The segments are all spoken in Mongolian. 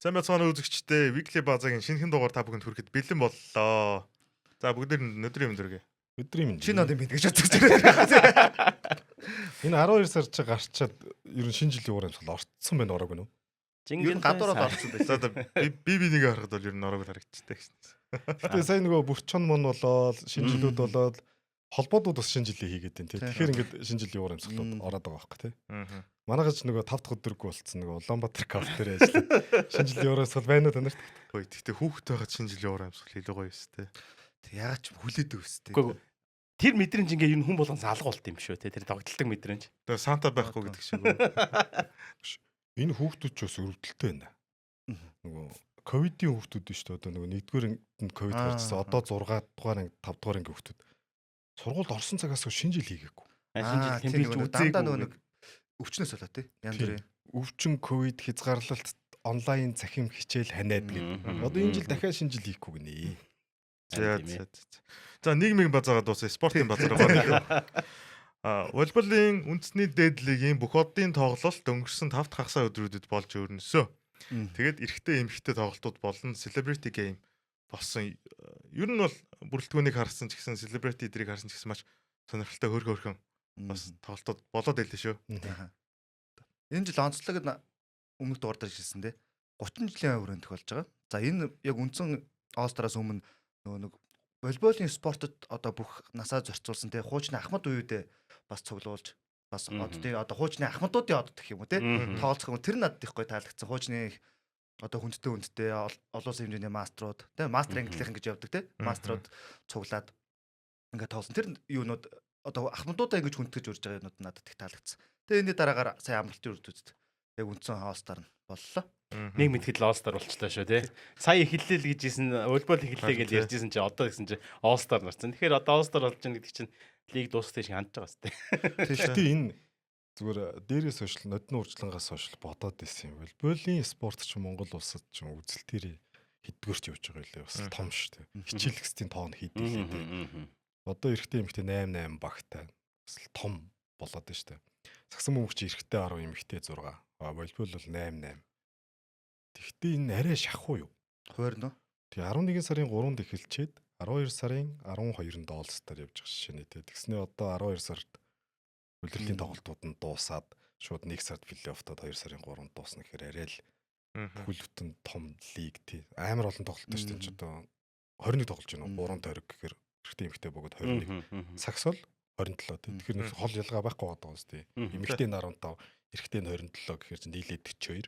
Сайн байцгаана уу үзэгчдээ. Weekly Bazaar-гийн шинэхэн дугаар та бүхэнд хүрэхэд бэлэн боллоо. За, бүгдээр нь өдрийн мэнд хүргэе. Өдрийн мэнд. Шинэ одын мэнд гэж бодож байна. Энэ 12 сар чи гарчаад ер нь шинэ жилийн уур амьсгал орцсон байна, ороогүй нү? Ер нь гадуураад орсон За, байсан. одоо би бинийг харахад бол ер нь ороог харагдчихдаг шин. Гэтэ сайн нөгөө бүрчон мон болоод, шинэ жилүүд болоод, холбоодууд бас шинэ жилийн хийгээд байна, тий. Тэгэхээр ингээд шинэ жилийн уур амьсгалууд ороод байгаа байхгүй, тий. Манайх ч нөгөө 5 дахь өдөргүй болцсон, нөгөө Улаанбаатар кафе дээр ажиллаад шинэ жилийн уур амьсгал байна уу та нарт? Хөөе, гэхдээ хүүхэд байхад шинэ жилийн уур амьсгал илүү гоё өстэй. Тэг яагаад ч хүлээдэг өстэй. Үгүй, тэр мэдрэмж ингээ ер нь хүн болгоноос алга болт юм шүү те, тэр догдолдог мэдрэмж. Тэгээ Санта байхгүй гэдэг шиг үү? Энэ хүүхдүүд ч бас өрөвдөлттэй байна. Нөгөө ковидын хүүхдүүд нь шүү дээ. Одоо нөгөө нэгдүгээр ангид ковид гарчсан. Одоо 6 дугаар анги, 5 дугаар анги хүүхдүүд сургуульд орсон цагаас хойш шинэ жил хийгээгүй. Шинэ жил тэмдэглэж дандаа үзээгүй. Нөгөө нэг өвчнөөс болоо тий. Янз бүрийн. Өвчин, ковид, хязгаарлалт, онлайн цахим хичээл ханиад гэдэг. Одоо энэ жил дахиад шинэ жил хийхгүй гинэ. За за за. За, нийгмийн базаагаа дуусаа, спортын базар байгаа. Волейболын үндэсний дээд лигийн бүх одын тоглолт өнгөрсөн 5 дахь хагас өдрүүдэд болж өрнөсөө. Тэгээд эрэгтэй, эмэгтэй тоглолтууд болон Celebrity Game болсон. Ер нь бол бүрэлдэхүүнийг харсан ч гэсэн, Celebrity эдрийг харсан ч гэсэн маш сонирхолтой, хөөрхөн хөөрхөн бас тоглолтууд болоод байлээ шүү. Энэ жил онцлог нь өмнөх дугаар дээр хэлсэн те, 30 жилийн өрөөнд тохиолж байгаа. За, энэ яг үндсэн All-Star-аас өмнө нөгөө нэг волейболын спортод одоо бүх насаа зарцуулсан те, хуучны ахмад үеүдээ бас цуглуулж, бас оддын, одоо хуучны ахмадуудын од гэх юм уу те, тоглолцох юм, тэр надад их гоё таалагдсан. Хуучны одоо хүндтэй хүндтэй олон улсын хэмжээний маструуд те, мастер англихан гэж явдаг те, маструуд цуглаад ингээд тоглосон. Тэр юунууд, одоо ахмадуудаа ингэж хүндэтгэж урьж байгаа юмнууд надад их таалагдсан. Тэгээ энэний дараагаар сая амралтын үрд үздэг. Яг үндсэн All-Star нь боллоо. Нэг мэдхэд л All-Star болчлоо шүү те. Сая эхэллээ л гэж хэлсэн, волейбол эхэллээ гэж ярьжсэн чи одоо гэсэн чи All-Star нарцсан. Тэгэхээр одоо All-Star болж байгаа гэдэг чинь лиг дуусах шиг хандж байгаа сте. Тэгэхдээ энэ зүгээр дээрээс хойш, нодны урьдчилангаас хойш бодоод исэн юм. Волейболын спорт ч Монгол улсад ч үзэлтээр хэддүгээрч явж байгаа лээ, бас том шүү дээ. Хичээлгэсдийн тоон хэд илээ дээ. Одоо эрэгтэй, эмэгтэй 8 8 багтай. Бас л том болоод байна шүү дээ. Сагсан бөмбөгч эрэгтэй 10, эмэгтэй 6. А волейбол бол 8 8. Тэгэхдээ энэ арай шахуу юу? Хуваарь нөө. Тэгээ 11 сарын 3-нд эхэлчээд 12 сарын 12-нд All-Star явж байгаа шишээ нэ. Тэгснээ одоо 12 сард улирлын тоглолтууд нь дуусаад, шууд 1 сард плей-оффтод, 2 сарын 3-нд дуусна гэхээр арай л бүхэл бүтэн том лиг тий. Амар олон тоглолт шүү дээ. Энд ч одоо 21 тоглож байна уу? 3 тойрог гэхээр эрэгтэй, эмэгтэй бөгөөд 21. Сагс бол 27 тий. Тэгэхээр нэг хол ялгаа байхгүй байгаа юм тий. Эмэгтэй нь 15, эрэгтэй нь 27 гэхээр чинь нийлээд 42.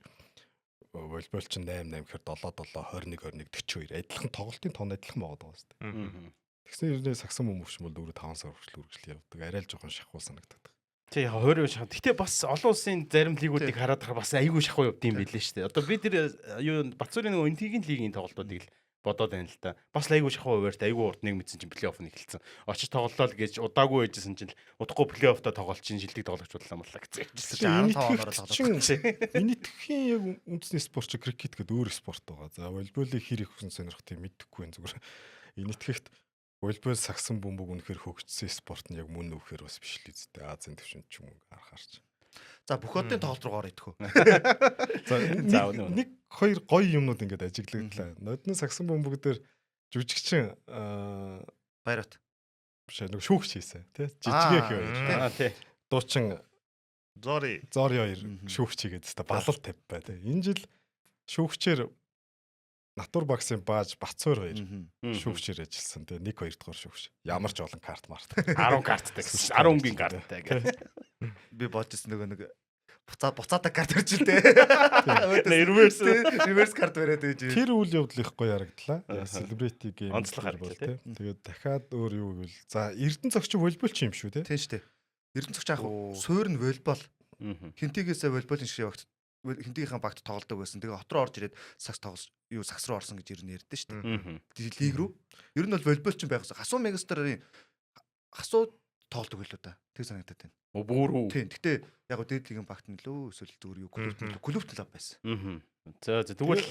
Волейбол чинь 8 8 гэхээр 7 7, 21 21, 42. Адилхан тоглолтын тоон адилхан байгаа даа шүү дээ. Тэгсэн хэрнээ сагсан бөмбөгч бол 4 5 сар хүртэл үргэлжлэл явдаг. Арай л жоохон шахуу санагдаад. Тий, яг 20 шахав. Гэтэ бас олон улсын зарим лигүүдийг хараад тахаар бас айгүй шахуу явд юм билээ шүү дээ. Одоо би тэр юу, Бацуурын нөгөө Энтигийн лигийн тоглолтуудыг л бодоод байна л да. Бас л айгүй шахуу хуваарт, айгүй урд нэг мэдсэн чинь плей-офф нь эхэлсэн. Очиж тоглолоо л гэж удаагүй байжсэн чинь удахгүй плей-оффта тоглолт чинь шилдэг тоглогч бодлоо мулаа гэсэн явжсэн. 15 оноор тоглолт. Энэтхэгийн яг үндэсний спорт чи крикет гэдэг өөр спорт байгаа. За, волейболыг хэр их хүн сонирхох тийм мэдэхгүй байна зүгээр. Энэтхэгт волейбол, сагсан бөмбөг үнэхээр хөгжсөн спорт нь яг мөн үхээр бас биш л үстэй. Азийн түвшинд ч юм уу харахаарч. За, бүх одын тоглолт руу орё идэх үү. За, нэг хоёр гоё юмнууд ингээд ажиглагдлаа. Нодны сагсан бөмбөг дээр жүжигчин Баярат. Биш, нэг шүүгч хийсэн тий. Жижигэх хоёр. Аа, тий. Дуучин Зори. Зори хоёр шүүгч хийгээд өстой балал 50 бай тий. Энэ жил шүүгчээр Натур багсын бааж Бацуур хоёр шүүгчээр ажилласан тий. 1 2 дугаар шүүгч. Ямар ч олон карт март. 10 карттай гэсэн. 10 өнгийн карттай гэх. Би бодож ирсэн, нөгөө нэг буцаада карт ирж л дээ. Reverse. Reverse карт бариад байж. Тэр үйл явдал их гоё харагдлаа. Celebrity game Онцлог харагдлаа, тий. Тэгээд дахиад өөр юу гэвэл, за, Эрдэнэ зогч волейбол ч юм шүү тий. Тийм шүү дээ. Эрдэнэ зогч яг суур нь волейбол. Хинтигээс волейболын шиг багт, хинтигийнхэн багт тоглодог байсан. Тэгээ хот руу орж ирээд сагс тоглож, юу, сагс руу орсон гэж ер нь ярьдэн шүү дээ. Лиг рүү. Ер нь бол волейбол ч юм байх. Хасуу Мегастарын хасуу тоглодог байлуу да. Тэр санагдаад байна. Оо, бүр үү. Тийм. Гэтэ яг гоо дээд лигийн багт нь лөө эсвэл зүгээр юу, клубт нь клубт л байсан. За за, тэгвэл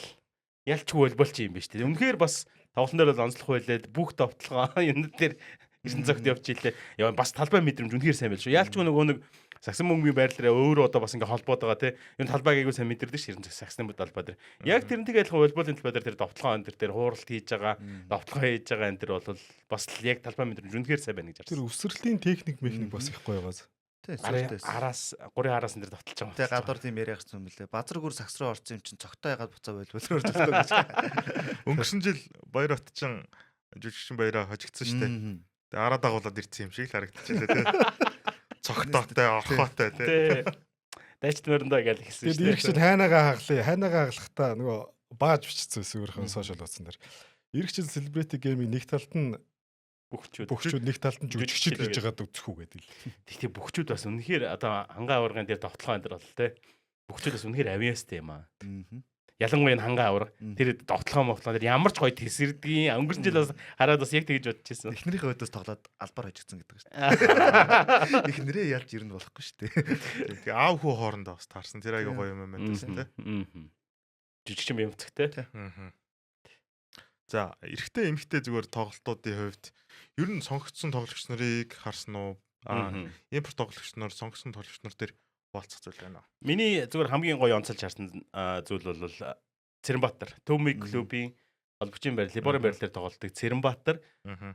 ялчгүй волейбол ч юм биш үү. Үнэхээр бас тоглолтын дээр бол онцлох байлээ. Бүх товтлогоо юм дээр 9 цагт явж илээ. Яа бас талбай мэдрэмж үнэхээр сайн байл шүү. Яалчгүй нөгөө нэг сагсан мөнгөний байрлалаа өөрөө одоо бас ингээ холбоод байгаа те. Ер нь талбайг айгүй сайн мэдэрдэг ш 9 цаг сагсны талбай дээр. Яг тэрнтэй адилхан волейболын талбай дээр тэр довтлогоо энэ тэр хууралт хийж байгаа, довтлогоо хийж байгаа энэ тэр бол бас л яг талбай мэдрэмж үнэхээр сайн байна гэж Тэр харсан. өсрөлийн техник механик бас их гоё байгаас. Тий, сүртэй. Араас 3 араас энэ тэр довтлож байгаа. Тэ гадуур тийм яриа гарсан юм лээ. Базар гүр сакс руу орсон юм чинь цогтой ягаад буцаа волейбол руу орж ирлээ гэж. Өнгөрсөн жил Баяр Батчин жүжигчин Баяраа хожигдсон шүү дээ. Тэгээ араа дагуулад ирсэн юм шиг л харагдчихлаа тий. Цогтоотой, орхоотой тий. Тэ. Дайчт мөрөндөө гэж хэлсэн Тэгээд шүү дээ. иргэчд хайнагаа хаглая. Хайнагаа хаглахдаа нөгөө бааж бичсэн байсан өөрийнхөө сошиал утсан дээр. Иргэчд celebrity game-ийг нэг талд нь Бөхчүүд. бөхчүүд нэг талд нь жүжигчд Жүжигчд хийж байгаад үзэх үү гэдэг. Тэгтээ бөхчүүд бас үнэхээр одоо хангаа аваргын дээр довтлогоо энэ тэр бол тэ. Бөхчүүд бас үнэхээр авьяастай юм аа. Ялангуяа энэ хангаа аварга тэр довтлогоо мовтлогоо тэр ямар ч гоё тесэрдгийн өнгөрсөн жил бас хараад бас яг тэгж бодож ирсэн. Эхнэрийнхээ өдөөс тоглоод албаар хожигдсан гэдэг шүү дээ. Эхнэрээ ялж ирнэ болохгүй шүү дээ. Тэгээ аав хүү хоорондоо бас таарсан. Тэр айгүй гоё юм байна гэсэн тий. Жүжигчин бямцэгтэй. Мгм. За, эрэгтэй эмэгтэй зүгээр тоглолтуудын хувьд ер нь сонгогдсон тоглогч нарыг харсан уу? Аа, импорт тоглогч нар, сонгосон тоглогч нар дээр хуваалцах зүйл байна уу? Миний зүгээр хамгийн гоё онцолж харсан зүйл бол Цэрэнбаатар Төмиг клубын холбогчийн байр, Либорын байрлалаар тоглолтог Цэрэнбаатар Мгм.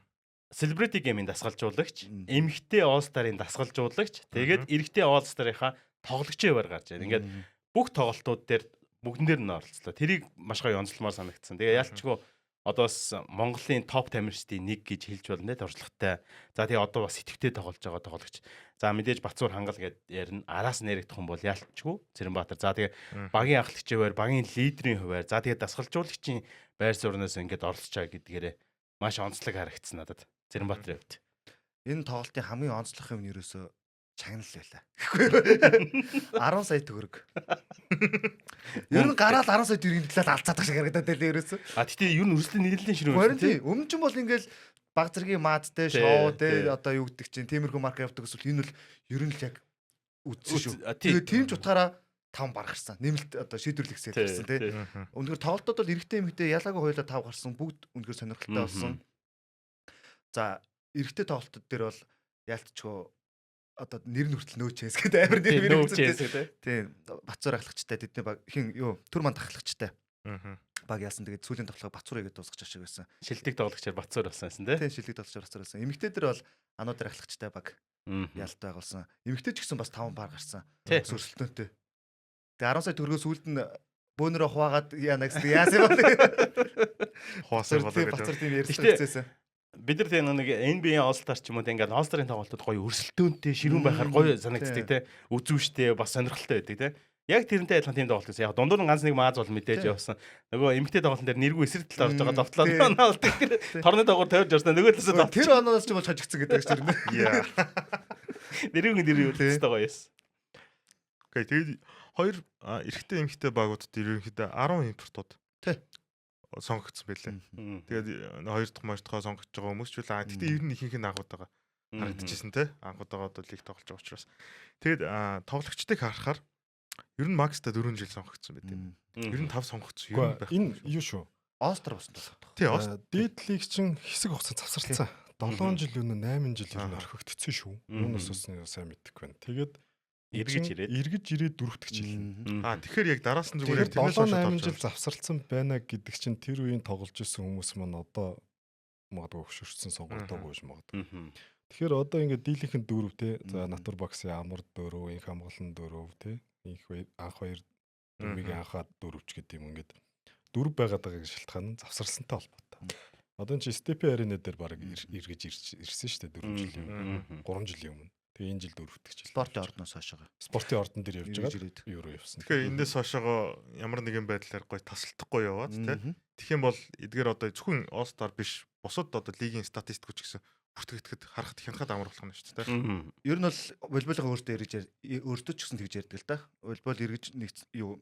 Celebrity Game-ийн дасгалжуулагч, эмэгтэй All Star-ын дасгалжуулагч, тэгээд эрэгтэй All Star-ынхаа тоглогчийн хуваар гарч ирэн. Ингээд бүх тоглолтууд дээр бүгдэн дээр нь оролцлоо. Тэрийг маш гоё онцлмоор санагдсан. Тэгээ ялчгүй одоо бас Монголын топ тамирчдын нэг гэж хэлж болно те туршлагатай. За тэгээ одоо бас идэвхтэй тоглож байгаа тоглогч. За мэдээж Бацуур хангал гэд ярина. Араас нэрэгдэх хүн бол ялчгүй Цэрэнбаатар. За тэгээ багийн ахлагчийн хуваар, багийн лидерийн хуваар, за тэгээ дасгалжуулагчийн байр сууриас ингээд оролцож байгаа гэдгээрээ маш онцлог харагдсан надад. Цэрэнбаатарын хувьд. Энэ тоглолтын хамгийн онцлог юм нь ерөөсөө чагнал байлаа. Гэхгүй. 10 сая төгрөг. Ер нь гараал 10 сая төгрөгийн талаар алцаадаг шиг харагдаад байлаа ерөөсөө. А тэгтээ ер нь өрсөлдөөн нийлэлийн ширүүн Харин тий. Өмнө чинь бол ингээл баг зэргийн маадтай, Тий, шоу тий тий. одоо юу гэдэг чинь тиймэрхүү марк явдаг эсвэл энэ бол ер нь л яг үдсэн шүү. Тий. Тэгээ тийм ч утгаараа 5 бар гарсан. Нэмэлт одоо шийдвэрлэх хэсэг гарсан тий. Мгм. Үнэхээр тоглолтод бол эрэгтэй эмэгтэй ялаагүй хоёулаа 5 гарсан. Бүгд үнэхээр сонирхолтой болсон. За эрэгтэй тоглолтод дээр бол яалтчгүй одоо нэр нь хүртэл нөө чэнс гэдэг амар нэр Нөө мэр чэнс тий. Тийм Бацуур ахлагчтай тэдний баг хин юу түр манд ахлагчтай Мгм. баг яасан тэгээд сүүлийн тоглолтоо Бацуур игээд дуусгах шиг байсан. Шилдэг тоглогчоор Бацуур болсон байсан тий. Тийм шилдэг тоглолтоор Бацуур байсан. Эмэгтэй дээр бол ануу дээр ахлагчтай баг ялт байгуулсан. Эмэгтэй ч гэсэн бас 5 бар гарсан. Тий. Бас өрсөлдөөнтэй. Тэгээ 10 сая төгрөгөө сүүлд нь бөөнөрөө хуваагаад яана гэсэн яасан юм бол. Хуваасан болоо Тийм гэдэг. Бацуур тийм ярьсан Гэхдээ- хэвчээсэн. Бид нар тийм нэг NBA All Star ч юм уу тийм ингээд All Star-ын тоглолтод гоё өрсөлдөөнтэй ширүүн байхаар гоё санагддаг тий. Үзүүштэй бас сонирхолтой байдаг тий. Яг тэрнтэй адилхан тийм тоглолт гэсэн. Яг дундуур нь ганц нэг мааз бол мэдээж Тий. явсан. Нөгөө эмэгтэй тоглолтын дээр нэргүй эсрэг талд орж байгаа Мм, довтлоо тий. оноо болдог. Тэр торны дагуур тавьж орсон. Нөгөө талаас Тэр оноос ч бол хожигдсан гэдэг чинь тэр нэ. Яа. нэргүй нэр юу Тий. л гоё байсан. Окей, тэгээд хоёр эрэгтэй эмэгтэй багуудад ерөнхийдөө 10 импортууд Тий. сонгогдсон байлээ. Тэгээд хоёр дахь морь дахь сонгогдож байгаа хүмүүс ч үл аа тэгтээ ер нь ихэнх нь анхуд байгаа харагдчихсэн те анхуд байгаа бол лиг тоглож байгаа учраас. Тэгээд тоглогчдыг харахаар ер нь макста 4 жил сонгогдсон байт юм. Ер нь 5 сонгогдсон. Ер нь Үгүй энэ юу шүү. Остр болсон тоглолт. Тий, Дээд лиг чинь хэсэг хугацаа завсарлцсан. 7 жил өнө 8 жил ер нь орхигдсон шүү. Юунаас болсон сайн мэдэхгүй байна. Тэгээд Эргэж ирээд. Эргэж ирээд дөрөвдөг жил. Аа тэгэхээр яг дараас нь зүгээр Тэгэхээр тэрнээс 7 хойш 8 жил завсарлцсан байна гэдэг чинь тэр үеийн тоглож исэн хүмүүс маань одоо магадгүй хөшөрсөн сонгогдоогүй гэж магадгүй. Тэгэхээр одоо ингээд дийлийнхэн дөрөв те. За Натурбаксын амар дөрөв, инх амгалан дөрөв те. Инх хоёр анх хоёр дөрмийг анхаад дөрөвч гэдэг юм ингээд дөрөв байгаад байгааг шалтгаан нь завсарласантай холбоотой. Одоо энэ чи Степи арена дээр баг эргэж ирсэн шүү дээ 4 жилийн өмнө, 3 жилийн өмнө. Тэгээ энэ жил дөрөвдөг жил. Спортын ордноос хойш байгаа. Спортын ордон дээр явж Эргэж байгаа. ирээд. Евро явсан. Тэгэхээр эндээс хойшоогоо ямар нэгэн байдлаар гоё тасалдахгүй яваад те. Тэгэх юм бол эдгээр одоо зөвхөн All Star биш бусад одоо лигийн статистик ч гэсэн бүртгэгдэхэд харахад хянахад амар болох нь шүү дээ. Ер нь бол волейболын өөртөө эргэж өөртөө ч гэсэн тэгж ярьдаг л да. Волейбол эргэж нэг юу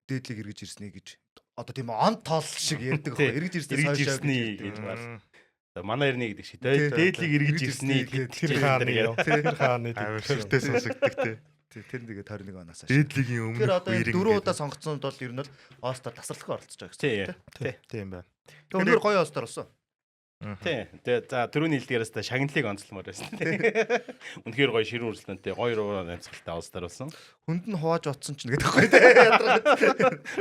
дээдлийг эргэж ирсний гэж одоо тийм он тоол шиг ярьдаг Тий. байхгүй эргэж ирснээс Эргэж хойш ирсний гэж байна. За манай эрний гэдэг шиг Тий. дээдлийг эргэж ирсний Тэр хааны юу? Тэр хааны Амар ширтээ сонсогддог те. Тий, тэр нэгээ 21 оноос хойш. Дээдлигийн өмнөх Тэгэхээр одоо энэ үеийн дөрөв гэдэг. удаа сонгоцсонд бол ер нь бол All Star тасралтгүй оролцож байгаа гэсэн Тий. үг тий. Тийм байна. Тэгээ өнөр гоё All Star болсон. Тий. Тэгээ за түрүүний хэлдгээрээс та шагналыг онцлмоор байсан. Үнэхээр гоё ширүүн өрсөлдөөнтэй гоё руу амьсгалтай All Star болсон. Хүнд нь хувааж утсан ч гэдэг байхгүй тий. Ядаргаа.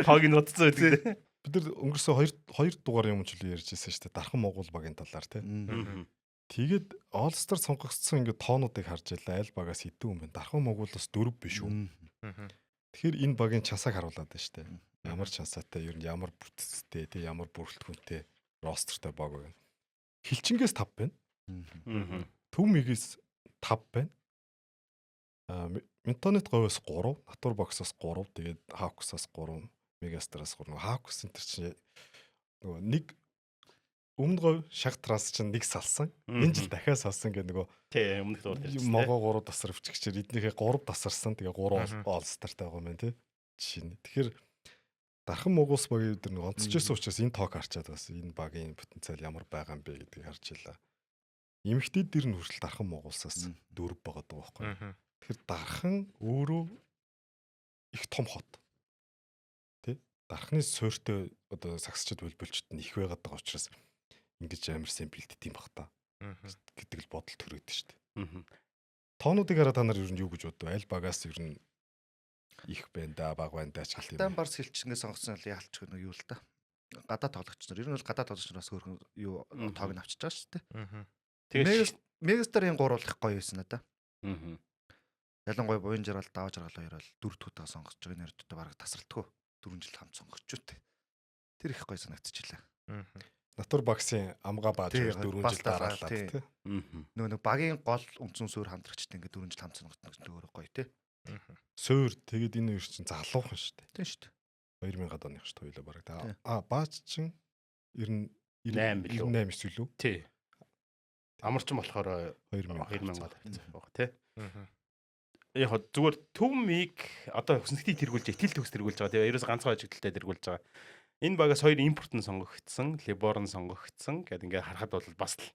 Тоог нь утсан байдаг тий. Бид нар өнгөрсөн хоёр дугаарын өмнө ч л ярьж ирсэн шүү дээ. Дархан Монгол багийн талаар тий. Тэгээд All Star сонгогдсон ингээд тоонуудыг харж байлаа. Аль багаас хэдэн хүн бэ? Дархан Монгол бас 4 биш үү? Тэгэхээр энэ багийн чансааг харуулад байна шүү дээ. Ямар чансаатай, ер нь ямар бүтцтэй, тий ямар бүрэлдэхүүнтэй roster тай баг вэ? Хилчингээс 5 байна. Төв мигээс 5 байна. Ментонет говьос 3, Натур боксоос 3, тэгээд Hawks-аас 3, Мегастараас 3. Нөгөө Hawks энэ чинь нөгөө нэг өмнө говь шаг траас чинь нэг салсан. Энэ жил дахиад салсан гэх нөгөө Тий, өмнөх дугаар ярьсан. Могоо 3 тасар өвчгчээр эднийхээ 3 тасарсан. Тэгээ 3 All Star-тай байгаа юм байна тий. Жишээ нь. Тэгэхээр Дархан Моголс багийн өдөр нэг онцож байсан учраас энэ тоог харчаад бас энэ багийн потенциал ямар байгаа юм бэ гэдгийг харж илаа. Эмэгтэй дэр нь хүртэл Дархан Моголсаас 4 байгаа даа байхгүй. Тэгэхээр Дархан өөрөө их том хот. Тэ? Дархны суурьтай одоо сагсчид волейболчд нь их байгаад байгаа учраас ингэж амар сайн бэлддэг юм бах та гэдэг л бодол төрөөд шүү дээ. Тоонуудыг хараад та нар ер нь юу гэж бодов? Аль багаас ер нь их байна да, баг байна да ч гэх юм. Алтан барс хилчингээ сонгосон л яалч гэх юу л та. Гадаад тоглогч нар. Ер нь бол гадаад тоглогч нар бас хөөрхөн юу тоог нь авчиж байгаа шүү дээ. Тэгээд Мегастарын 3 болох гоё байсан надаа. Ялангуяа буян жаргал, даваа жаргал хоёр бол дөрөв дэх удаа сонгож байгаа. Энэ хоёртой бараг тасралтгүй. 4 жил хамт сонгоч үү. Тэр их гоё санагдчихлаа. Натур багсын амгаа бааж Тий, 4 бас жил дараалаад тий. тий. Нөгөө нэг багийн гол үндсэн суурь хамтрагчтай ингээд 4 жил хамт сонгогдсон гэж өөрөө гоё тий. Суур тэгээд энэ хоёр чинь залуухан шүү дээ. Тийм шүү дээ. 2000 оных шүү дээ хоёлаа бараг. Тий. А бааж чинь 98 билүү? 98 эсвэл үү? Тий. Амарчин болохоор 2000. 2000 тавьсан баг тий. Яг хоо зүгээр төв миг одоо хөснөгтийг тэргүүлж итэл төгс тэргүүлж байгаа тий. Ерөөс ганцхан ажиглалтай тэргүүлж байгаа. Энэ багаас хоёр импорт нь сонгогдсон, Лебор нь сонгогдсон гэд ингээд харахад бол бас л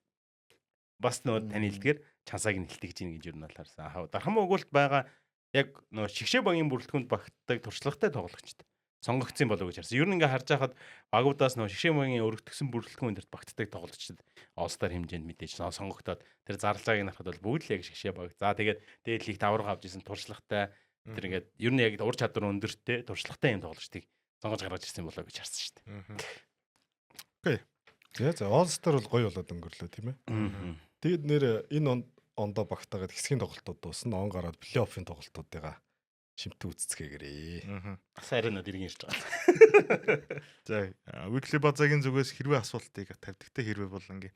бас нөгөө таны хэлдгээр чансааг нь хэлтгэж ийн гэж ер нь бол харсан. Аа дархан өгүүлт байгаа яг нөгөө шигшээ багийн бүрэлдэхүүнд багтдаг туршлагатай тоглогчд сонгогдсон болов уу гэж харсан. Ер нь ингээ харж байхад багуудаас нөгөө шигшээ багийн өргөтгсөн бүрэлдэхүүн дэрт багтдаг тоглогчдод All Star хэмжээнд мэдээж сонгогдоод тэр зарлааг нь харахад бол бүгд л яг шигшээ баг. За тэгээд дээд лигт аварга авч исэн туршлагатай тэр ингээд ер нь яг ур чадвар өндөртэй туршлагатай юм тоглогчдыг сонгож гаргаж ирсэн болоо гэж харсан шүү дээ. За за All Star бол гоё болоод өнгөрлөө тийм ээ. Тэгээд нэр энэ ондоо багтаагаад хэсгийн тоглолтууд дуусна. Он гараад плей-оффын тоглолтуудыгаа шимтэн үцэцгээгээрээ. Бас арайнууд иргэн ирж байгаа. За Weekly Bazaar-гийн зүгээс хэрвээ асуултыг тавьдагтай хэрвээ бол ингээ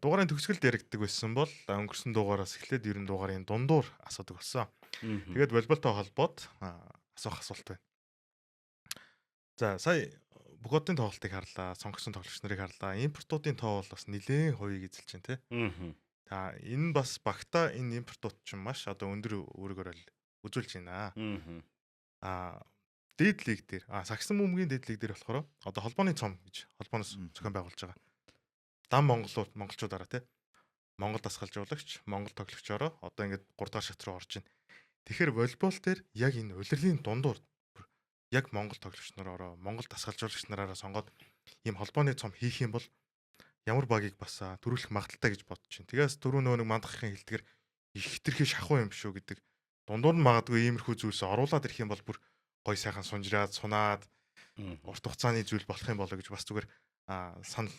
дугаарын төгсгөлд яригддаг байсан бол өнгөрсөн дугаараас эхлээд 90 дугаарын дундуур асуудаг болсон. Тэгээд волейболтой холбоод асуух асуулт байна. За сая бүх одын тоглолтыг харлаа, сонгогдсон тоглогч нарыг харлаа. Импортуудын тоо бол бас нэлээд хувийг эзэлж байна те. За энэ бас багтаа энэ импортууд чинь маш одоо өндөр үүргээр л үзүүлж байна. Дээд лиг дээр, сагсан бөмбөгийн дээд лиг дээр болохоор одоо холбооны цом гэж холбооноос зохион байгуулж байгаа. Дан монголууд монголчуудаараа те. Монгол дасгалжуулагч, монгол тоглогчороо одоо ингээд 3 дахь шат руу орж байна. Тэгэхээр волейбол дээр яг энэ улирлын дундуур яг монгол тоглогч нараараа, монгол дасгалжуулагч нараараа сонгоод ийм холбооны цом хийх юм бол ямар багийг бас төрүүлэх магадaltaй гэж бодож байна. Тэгээс түрүү нөгөө нэг мандахын хэлдгэр их хитрхи шахуу юм шүү гэдэг. Дундуур нь магадгүй иймэрхүү зүйлс оруулаад ирэх юм бол бүр гой сайхан сунжраад, сунаад урт хугацааны зүйл болох юм болоо гэж бас зүгээр санал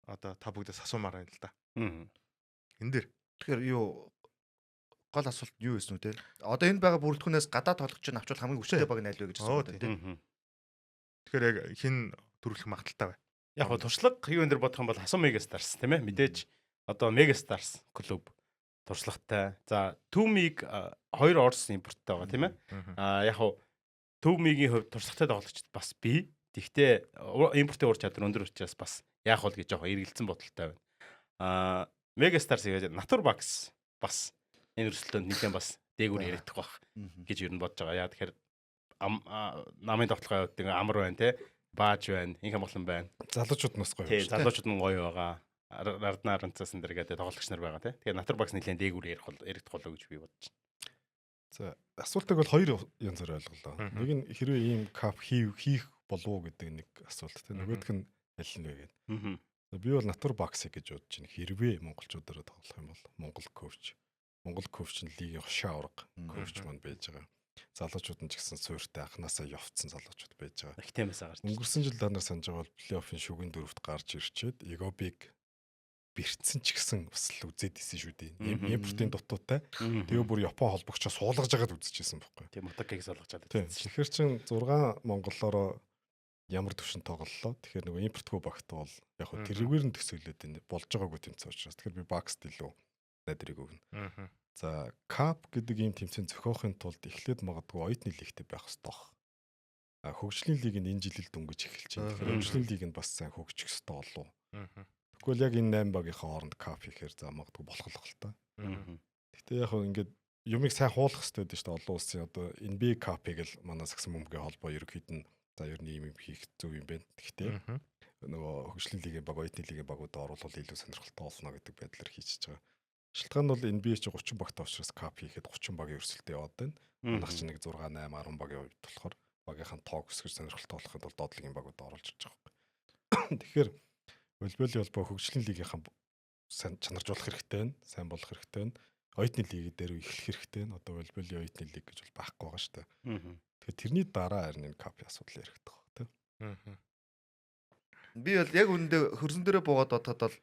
одоо та бүгдээс асуумаар байна л да. Энэ дээр. Тэгэхээр юу гол асуулт нь юу байсан үү те? Одоо энэ байгаа бүрэлдэхүүнээс гадаад тоглогч нь авчвал хамгийн хүчтэй баг нь аль вэ гэж асууад байна те. Тэгэхээр яг хин төрүүлэх магадaltaй бай. Яг гоо туршлага юу энэ дэр бодох юм бол Хасан Мега Старс тийм ээ. Мэдээж одоо Мега Старс клуб туршлагатай. За Төмиг хоёр Орос импорттой байгаа тийм ээ. Яг гоо Төмигийн хувьд туршлагатай тоглогчд бас бий. Тэгвэл импортын ур чадвар өндөр учраас бас яах вэ гэж жоохон эргэлзсэн бодолтой байна. Мега Старс гэж Натур Бакс бас энэ өрсөлдөөнд нэлээд бас дээгүүр яригдах байх гэж ер нь бодож байгаа. Яа тэгэхээр намын тоглохын хувьд ингээ амар байна те. Бааж байна, инх амгалан байна. Залуучууд нь бас гоё. Тий, залуучууд нь гоё байгаа. Ардна аранцаас энэ дэр гэдэг тоглогч нар байгаа тий. Тэгэхээр Натур Бакс нэлээд дээгүүр ярих бол яригдах болоо гэж би бодож байна. За асуултыг бол хоёр янзаар ойлголоо. Нэг нь хэрвээ ийм кап хийх болов уу гэдэг нэг асуулт тий. Нөгөөх нь аль нь вэ гэдэг. Би бол Натур Бакс гэж бодож байна. Хэрвээ монголчуудаараа тоглох юм бол Монгол коуч. Монгол коуч нь лигийн хошин авраг коуч маань байж байгаа. Залуучууд нь ч гэсэн суурьтай анханасаа явцсан залуучууд байж байгаа. Их тиймээс гарч. Өнгөрсөн жил та нар санаж байгаа бол плей-оффын шүгэн дөрөвт гарч ирчээд Егобиг бэртсэн ч гэсэн бас л үзээд исэн шүү дээ. Импортын дутуутай. Тэгээ бүр Япон холбогчоо суулгаж байгаад үзчихсэн байхгүй. Тийм Мотокиг суулгаж чадаад. Тийм. Тэгэхээр чин 6 монголоороо ямар төвшин тоглолоо. Тэгэхээр нөгөө импортгүй багт бол яг хөө тэрүүгээр нь төсөөлөд байна. Болж байгаагүй тэмцээн учраас. Тэгэхээр би Бакст илүү найдрыг өгнө. За, Cup гэдэг ийм тэмцээн зохиохын тулд эхлээд магадгүй оюутны лигтэй байх ёстой бох. А хөгжлийн лиг нь энэ жил л дөнгөж эхэлж байна. Тэгэхээр хөгжлийн лиг нь бас сайн хөгжих ёстой болов. Тэгвэл яг энэ 8 багийнхаа хооронд Cup хийхээр за магадгүй болох л та. Гэтэ яг хөө ингээд юмыг сайн хуулах хэрэгтэй байдаг шүү дээ. Олон улсын одоо NBA Cup-ыг л манай сагсан бөмбөгийн холбоо ерөнхийд нь за ер нь ийм юм хийх зөв юм байна. Гэхдээ нөгөө хөгжлийн лигийн баг, оюутны лигийн багуудад оруулбал илүү сонирхолтой болно гэдэг байдлаар хийчихэж байгаа. Шалтгаан нь бол NBA чи 30 багтай учраас Cup хийхэд 30 багийн өрсөлдөд яваад байна. Манайх чи нэг 6 8 10 багийн хувьд болохоор багийнхаа тоог өсгөж сонирхолтой болохын тулд доод лигийн багуудад оруулж ирж байгаа байхгүй. Тэгэхээр волейболын холбоо хөгжлийн лигийнхаа сайн чанаржуулах хэрэгтэй байна, сайн болох хэрэгтэй байна. Оюутны лиг дээр эхлэх хэрэгтэй байна. Одоо волейболын оюутны лиг гэж бол байхгүй байгаа шүү дээ. Тэгэхээр тэрний дараа харин энэ капын асуудал яригдах байх тийм. Би бол яг үүндээ хөрсөн дээрээ буугаад бодоход бол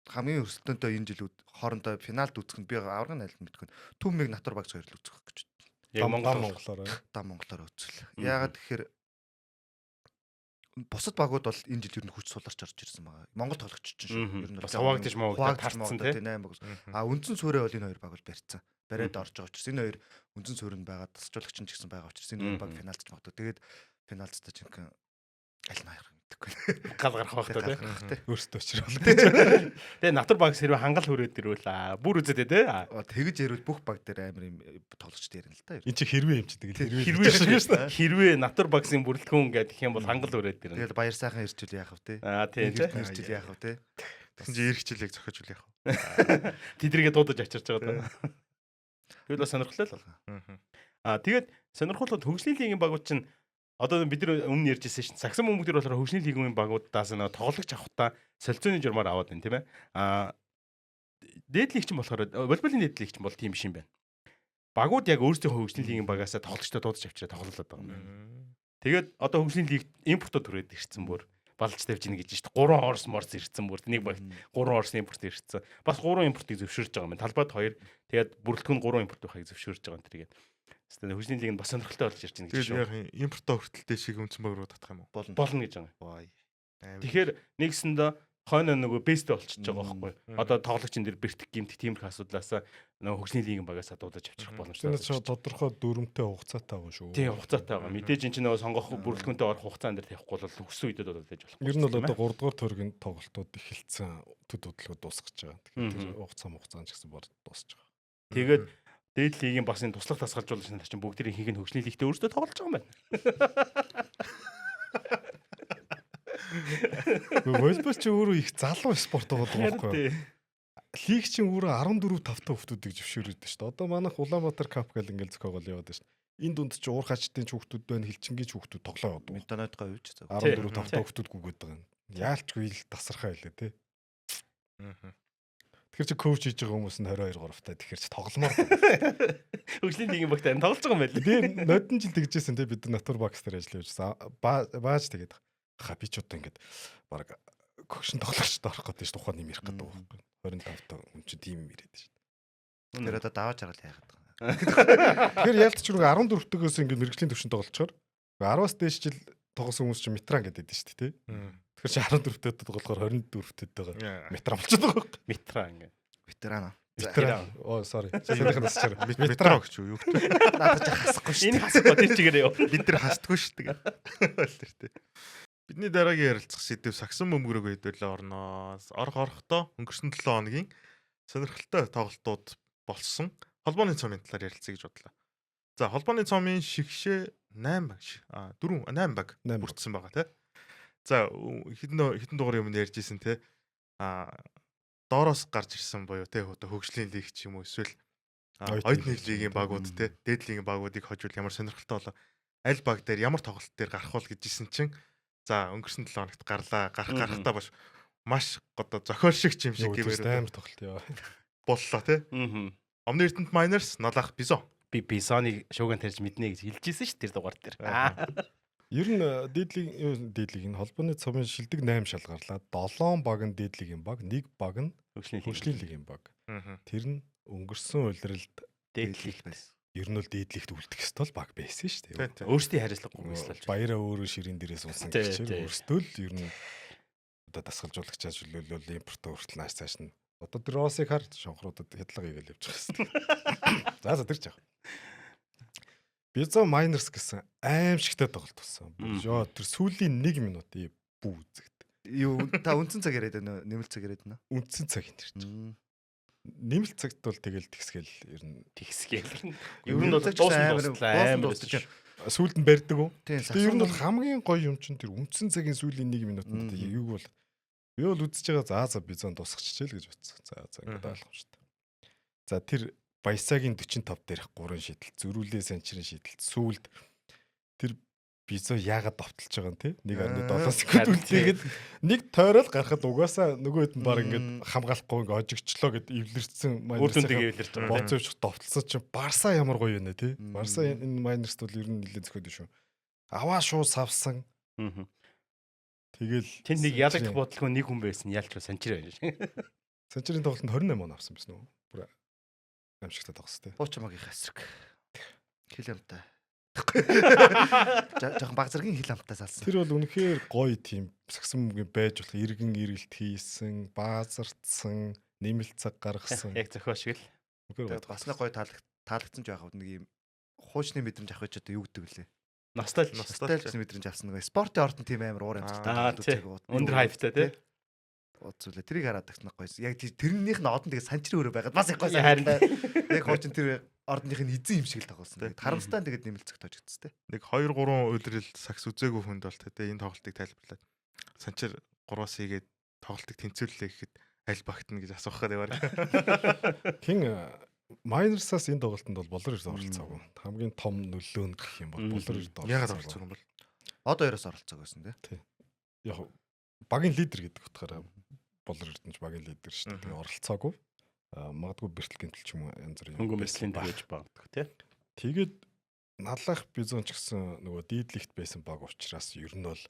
хамгийн өрсөлдөөнтэй энэ жилүүд хоорондоо финалд үзэх нь би аваргын айлд мэдгүй. Түмэг Натур багц хоёр л үзэх гэж байна. Яг Монгол Монголоор Да Монголоор үзвэл. Яагаад гэхээр бусад багууд бол энэ жил ер нь хүч суларч орж ирсэн байгаа. Монгол тоглогч чинь шүү. Ер нь бас хуваагдаж муугдаад таарцсан тий 8 баг. А үндсэн суурэ бол энэ хоёр баг бол барьцсан. Бариад орж байгаа учраас энэ хоёр үндсэн суурь нь байгаа. Тасжуулагч нь ч гэсэн байгаа учраас энэ хоёр баг финалд ч магадгүй. Тэгээд финалд та жинхэнэ аль нь хаях мэдэхгүй. Гал гарах байх та тий. Өөртөө очрол. Тэгээ Натур багс хэрвээ хангал хүрээд ирвэл бүр үзээд тий. Тэгэж ярил бүх баг дээр амар юм тоглогчд ярина л та. Энд чи хэрвээ юм чи тэгэл хэрвээ шүү дээ. Хэрвээ Натур багсын бүрэлдэхүүн гэдэг юм бол хангал хүрээд ирнэ. Тэгэл баяр сайхан ирчүүл яах вэ тий. Аа тий. Ирчүүл яах вэ тий. Тэгсэн чи ирэх жилийг зохиож үл яах вэ? Тэдрийгээ дуудаж ачирч байгаа даа. Тэгвэл бас сонирхолтой л байна. Аа тэгээд сонирхолтой хөгжлийн лигийн багууд чинь одоо бид нар өмнө ярьж ирсэн шин сагсан бөмбөг дээр болохоор хөгжлийн лигийн багуудаас нэг тоглогч авахтаа солилцооны журмаар аваад байна тийм ээ. Аа дээд лиг чинь болохоор волейболын дээд лиг чинь бол тийм биш юм байна. Багууд яг өөрсдийнхөө хөгжлийн лигийн багаасаа тоглогчтой дуудаж авчираа тоглолоод байгаа юм байна. Тэгээд одоо хөгжлийн лиг импортод түрээд ирсэн бүр балж тавьж ийн гэж шүү дээ. 3 Орос морс ирсэн бүр нэг багт 3 Орос импорт ирсэн. Бас 3 импортыг зөвшөөрж байгаа юм байна. Талбайд 2 тэгээд бүрэлдэхүүн 3 импорт байхыг зөвшөөрж байгаа юм тэргээд. Хэвээ хөгжлийн лиг нь бас сонирхолтой болж ирж байна гэж шүү. Тэгээд яг импортоо хүртэл дэшиг үндсэн баг руу татах юм уу? Болно гэж байгаа. Тэгэхээр нэгсэндээ хойно нөгөө бэстэй болчихж байгаа байхгүй. Одоо тоглогчин дээр бэртэх гимтэх тиймэрхүү асуудлаасаа нөгөө хөгжлийн лигийн багаас дуудаж авчрах боломжтой. Тэр чинь тодорхой дүрмтэй хугацаатай байгаа шүү. Тийм хугацаатай байгаа. Мэдээж эн чинь нөгөө сонгох бүрэлдэхүүнтэй орох хугацаан дээр тавихгүй бол өссөн үедээ дуудаж болохгүй. Ер нь бол одоо 3 дугаар тойргийн тоглолтууд эхэлсэн төд хөдөлгөөн дуусгаж байгаа. Тэгэхээр тэр хугацаа ч гэсэн бор дуусч байгаа. Тэгээд дээд лигийн бас энэ туслах тасгалжуулагч нар чинь бүгдийн ихэнх нь хөгжлийн лигтээ өөрсдөө тоглож байгаа юм байна. Волейбол чи өөрөө их залуу спорт байгаа байхгүй юу? Лиг чинь өөрөө 14 5 та хүүхдүүдийг зөвшөөрöd шүү дээ. Одоо манайх Улаанбаатар кап гэл ингээл зохиогоол яваад шүү дээ. Энэ дунд чи уур хачдын ч хүүхдүүд байна, хилчингийн ч хүүхдүүд тоглоо яваад. Метаноидгоо үуч зөв. 14 5 та хүүхдүүд гүгээд байгаа юм. Яалчгүй ил тасархаа илээ те. Тэгэхээр чи коуч хийж байгаа хүмүүс нь 22 3 та тэгэхээр чи тогломоор. Хөгжлийн лигийн багт харин тоглож байгаа юм байл. Би нодон жил тэгжсэн те бид Натур Бакс дээр ажиллаж байсан. Бааж тэгээд ха би ч одоо ингээд баг когшин тоглогчд орох гэдэг чинь тухайн юм ярих гэдэг байхгүй. 25 та хүн чинь тийм юм яриад шүү дээ. Тэр одоо даваа жаргал яагаад байгаа. Тэгэхээр ялт ч 14 төгөөс ингээд мэрэгжлийн төвшөнд тоглолцохоор 10-аас дээш жил тоглосон хүмүүс чинь метран гэдэг дээ шүү дээ тий. Тэгэхээр чи 14 тэд тоглохоор 24 тэд байгаа. Метран болчиход байгаа байхгүй. Метран ингээд. Ветеран. Ветеран. Оо sorry. Саяных насчаар. Метро гэж юу гэдэг. Надад ч хасахгүй шүү. Энэ хасахгүй тэр чигээр яв. Бид нар хасдаггүй шүү дээ. Тэр тий. Бидний дараагийн ярилцах сэдэв сагсан бөмбөрөг хэдүүлээ орноо. Орох орохдоо өнгөрсөн 7 хоногийн сонирхолтой тоглолтууд болсон. Холбооны цомын талаар ярилцъя гэж бодлоо. За холбооны цомын шигшээ 8 баг 4 8 баг бүрдсэн байгаа тий. За хэдэн хэдэн дугаар юм ярьж исэн тий. А доороос гарч ирсэн буюу тий одоо хөгжлийн лиг ч юм уу эсвэл оюутны лигийн багууд тий дээд лигийн багуудыг хожвол ямар сонирхолтой болоо аль баг дээр ямар тоглолт дээр гарах бол гэж исэн чинь за өнгөрсөн 7 хоногт гарлаа. Гарах гарахтаа баш Маш одоо зохиол шиг юм шиг Гэвэр гэвэр амар тоглолт яа. боллоо тий. Omni Эрдэнэт Miners, Налах Бизон. Би Бизоныг шууган тарьж мэднэ гэж хэлж ирсэн шүү тэр дугаар дээр. Ер нь дээдлийн дээдлиг энэ холбооны цомын шилдэг 8 шалгарлаа. 7 баг нь дээдлигийн баг, 1 баг нь Хөгжлийн хөгжлийн лигийн баг. Тэр нь өнгөрсөн улиралд дээдлиг байсан. Ер нь бол дээдлигт үлдэх ёстой л баг байсан шүү дээ. Өөрсдийн хариуцлагагүй байсан л. Баяраа өөрөө ширийн дээрээ суусан гэчээр өөрсдөө л ер нь одоо дасгалжуулагчаа чөлөөлөл импорт хүртэл нааш цааш нь. Одоо тэр Росыг хар шонхруудад хядлага хийгээл явж байгаа юм. За за тэр ч яах. Бизон Miners гэсэн аимшигтай тоглолт болсон. Йоо тэр сүүлийн 1 минут бүү үзэгд. Юу та үндсэн цаг яриад байна уу? Нэмэлт цаг яриад байна уу? Үндсэн цаг энэ тэр чинь. Нэмэлт цагт бол тэгэл тэгсгээл ер нь тэгсгээл. Ер нь бол дууссан амар дууссан. Сүүлд нь барьдаг уу? Тэгээ ер нь бол хамгийн гоё юм чинь тэр үндсэн цагийн сүүлийн 1 минутанд юуг бол би бол үзэж байгаа за за Бизон дуусгачихжээ л гэж бодсон. За за ингээд ойлгомжтой. За тэр Баясагийн 45 дээрх 3 шидэл, зөрүүлээ санчрын шидэл, сүүлд тэр Бизо яагаад довтолж байгаа юм те 1.7 секунд үлдээгээд нэг тойрол гарахад угаасаа нөгөө хэд нь баг ингээд хамгаалахгүй ингээд ожигчлоо гэд эвлэрсэн Майнерс эвлэрч байгаа. Боцовч довтолсон чинь Барса ямар гоё юм бэ те. Барса энэ Майнерст бол ер нь нэлээд зөхөд шүү. Аваа шууд савсан. Тэгэл тэнд нэг ялагдах бодлого нэг хүн байсан ялч Санчир байна шин. Санчирын тоглолтод 28 он авсан байсан үү? Бүр аимшигтай тоглосон те. Буучмагийн хасраг. Хил амтай. Жохон баг зэргийн хил амтай салсан. Тэр бол үнэхээр гоё тийм сагсан мөнгө байж болох иргэн эргэлт хийсэн, баазартсан, нэмэлт цаг гаргасан. Яг зохиол шиг л. Үнэхээр бас нэг гоё таалагдсан ч байх нэг юм хуучны мэдрэмж авах гэж одоо юу гэдэг вүлээ? Ностальж мэдрэмж авсан нэг спортын ордон тийм амар уур амьсгалтай өндөр хайптай тий. Ууцүүлээ. Тэрийг хараад тагснах гоё. Яг тэрнийх нь одон тэгээ санчрын өрөө байгаад бас их гоё санагдаа. Яг хуучин тэр ордных нь эзэн юм шиг л тоглосон. Тэгээд харамстай тэгээд нэмэлт цаг тоожигдсон тий. Нэг 2 3 улирал сакс үзээгүй хүнд бол тэ энэ тоглолтыг тайлбарлаад Санчир 3-аас хийгээд тоглолтыг тэнцвэрлээ гэхэд аль багтна гэж асуух гэдэг баг. Хин Майнерсаас энэ тоглолтод бол Болор эрд оролцоогүй. Хамгийн том нөлөө нь гэх юм бол Болор эрд оролцоогүй. Ягаад оролцоогүй юм бол? Од хоёроос оролцоог байсан тий. Яг багийн лидер гэдэг утгаараа Болор эрдэнч багийн лидер шүү дээ. Тэгээ оролцоогүй. Магадгүй бэртэл гэмтэл ч юм уу янз бүрийн хөнгөн бэртлийн дэрэж багтдаг тий. Тэгээд Налах Бизон ч гэсэн нөгөө дийдлэгт байсан баг учраас ер нь бол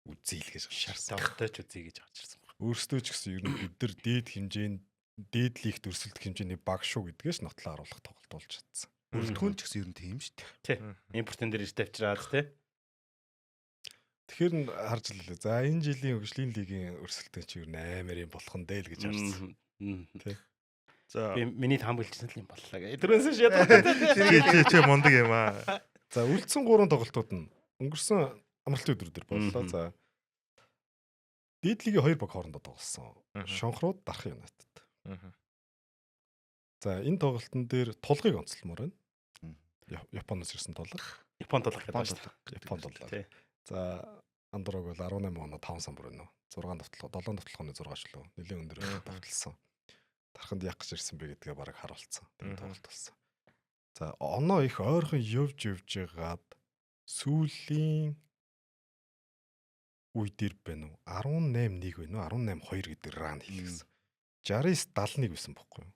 үзье л гэж шаарсан. Тогтооч үзье гэж авчирсан баг. Өөрсдөө ч гэсэн ер нь бид нар дээд хэмжээнд дээдлийгт өрсөлдөх хэмжээний баг шүү гэдгээс нотлоо харуулах тоглолт болж чадсан. Өрөлдөхүүн ч гэсэн ер нь тийм шүү дээ. Тий. Импортын дээр ирж тавьчраад тий. Тэгэхээр нь харж лээ. За энэ жилийн хөгжлийн лигийн өрсөлдөөн чи ер нь амар юм болох нь дээ л гэж харсан. Тий. За би миний таамаглажсэн л юм боллоо гэ. Тэрнээс шийдээ. Чи чи мундаг юм аа. За үлдсэн 3 тоглолтууд нь өнгөрсөн амралтын өдөр дээр боллоо. За дээд лигийн 2 баг хоорондоо тоглосон. Шонхрууд Дархан Юнайтед. За энэ тоглолтын дээр тулгыг онцлмоор байна. Японоос ирсэн тулга. Япон тулга гэдэг байна шүү дээ. Япон тулга. За Андрог бол 18 оноо 5 самбар байна уу? 6 довтлого, 7 довтлогооны 6 шлөө. Нэлээд өндөр довтлсон. Дарханд яг гэж ирсэн бэ гэдгээ бараг харуулсан. Тийм тоглолт болсон. За оноо их ойрхон явж явж байгаад сүүлийн үе дээр байна уу? 18-1 байна уу? 18-2 гэдэг ран хийлгэсэн. 69 71 байсан бохгүй юу?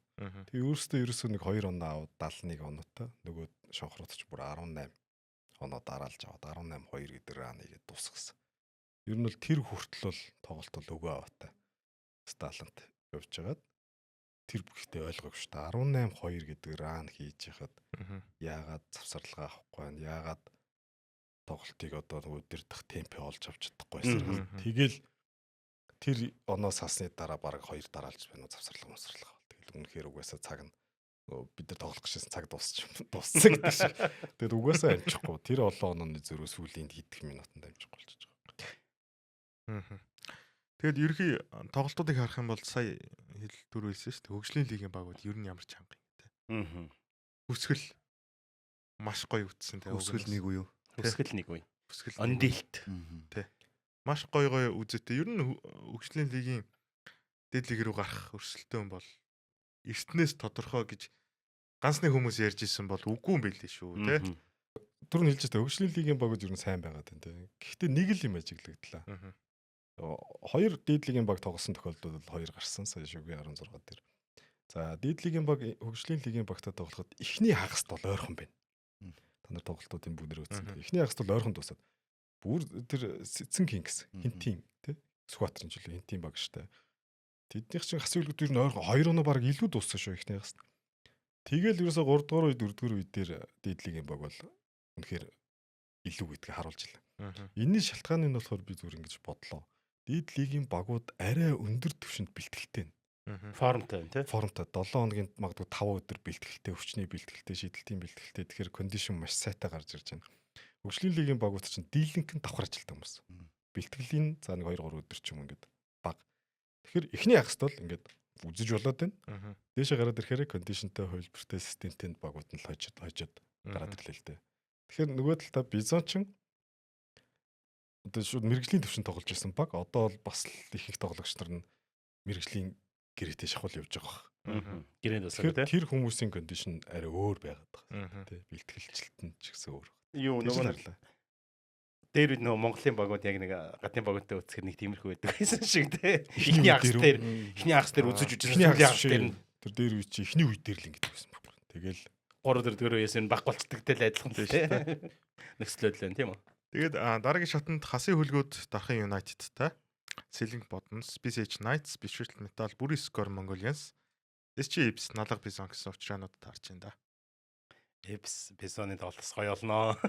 Тэгээ өөрөөсөө ерөөсөө нэг 2 оноо аваад 71 оноотой. Нөгөө шонхрууд ч бүр 18 оноо дараалж аваад 18-2 гэдэг ран хийгээд дуусгасан. Ер нь бол тэр хүртэл бол тоглолт бол өгөө аваатай. Сталант явж байгаад тэр бүхтэй ойлгоогүй шүү дээ. 18-2 гэдэг ран хийж яхад яагаад завсарлага авахгүй байна? Яагаад тоглолтыг одоо өдөрдөх темпэ олж авч чадахгүй байсан. Тэгэл тэр оноо сасны дараа бараг 2 дараалж байна уу завсарлага мусарлага. Тэгэл үнэхээр угаасаа цаг нь бид нар тоглох гэжсэн цаг дууссан гэдэг шиг. Тэгэд угаасаа амжихгүй. Тэр олон онооны зөрүү сүүлийн хэдэн минутанд амжихгүй болчихж байгаа. Тэгэд ерөнхий тоглолтуудыг харах юм бол сая хэл дөрөв хэлсэн шүү дээ. Хөгжлийн лигийн багууд ер нь ямар чанга юм те. Хүсгэл маш гоё үтсэн те. Хүсгэл нэг үе юу? Хүсгэл нэг үе. Хүсгэл ондилт. Тэ. Маш гоё гоё үзээтэй. Ер нь хөгжлийн лигийн дээд лиг рүү гарах өрсөлдөөн бол эртнээс тодорхой гэж ганц нэг хүмүүс ярьж исэн бол үгүй юм билээ шүү те. Түр нь хэлж байгаа хөгжлийн лигийн багууд ер нь сайн байгаад байна те. Гэхдээ нэг л юм ажиглагдлаа. Хоёр дээд лигийн баг тоглосон тохиолдолд бол 2 гарсан. Сая шүгийн 16 дээр. За дээд лигийн баг хөгжлийн лигийн багтай тоглоход эхний хагаст бол ойрхон байна. Та нар тоглолтуудын бүгдээр үзсэн. Эхний хагаст бол ойрхон дуусаад бүр тэр Цэцэн Кингс Хинтийн тий Сүхбаатарын жилийн Хинтийн баг штэ. Тэднийх чинь хасын үлгүүд ер нь ойрхон 2 оноо баг илүү дууссан шүү эхний хагаст. Тэгэл ерөөсө 3 дугаар үе 4 дугаар үе дээр дээд лигийн баг бол үнэхээр илүү гэдгийг харуулж илаа. Энэний шалтгаан нь болохоор би зүгээр ингэж бодлоо. Дээд лигийн багууд арай өндөр түвшинд бэлтгэлтэй. Формтой байна тий. Формтой 7 хоногийн магадгүй 5 өдөр бэлтгэлтэй, өвчний бэлтгэлтэй, шидэлтийн бэлтгэлтэй. Тэгэхээр кондишн маш сайтай гарч ирж байна. Хөгжлийн лигийн багууд чинь дийлэнх нь давхар ажилтан хүмүүс. Бэлтгэлийн за нэг 2 3 өдөр ч юм ингээд баг. Тэгэхээр эхний хагаст бол ингээд үзэж болоод байна. Дээшээ гараад ирэхээр кондишнтэй, хувилбартай, системтэй багууд нь л хожид хожид гараад ирлээ л дээ. Тэгэхээр нөгөө талдаа Бизон ч одоо шууд мэрэгжлийн төвшөнд тоглож исэн баг одоо бол бас л их их тоглогч нар нь мэрэгжлийн гэрээтэй шахуул явж байгаа бах. Гэрээнд басаа тий. Тэр хүмүүсийн кондишн арай өөр байгаад байгаа. Тий. Бэлтгэлчлэлт нь ч гэсэн өөр. Юу нөгөө нэг дээр үед нөгөө Монголын багууд яг нэг гадны багуудтай үзэхээр нэг тиймэрхүү байдаг байсан шиг тий. Эхний хагас дээр эхний хагас дээр үзэж үзэж сүүлийн хагас дээр нь тэр дээр үе чи эхний үе дээр л ингэж байсан байхгүй. Тэгэл 3 4 дөрөв үеэс нь баг болцдог тэл адилхан л тий. Нөхцлөөд л байна тийм үү. Тэгээд дараагийн шатанд хасын хүлгүүд Дархан United-тай, Сэлэнг Бодонс, BCH Knights, Бишрэлт Metal, Бүрий Score Mongolians, SG Ibs, Налаг Бизон гэсэн учраанууд таарч байна да. Ibs Бизоны тоглолт гоё олноо.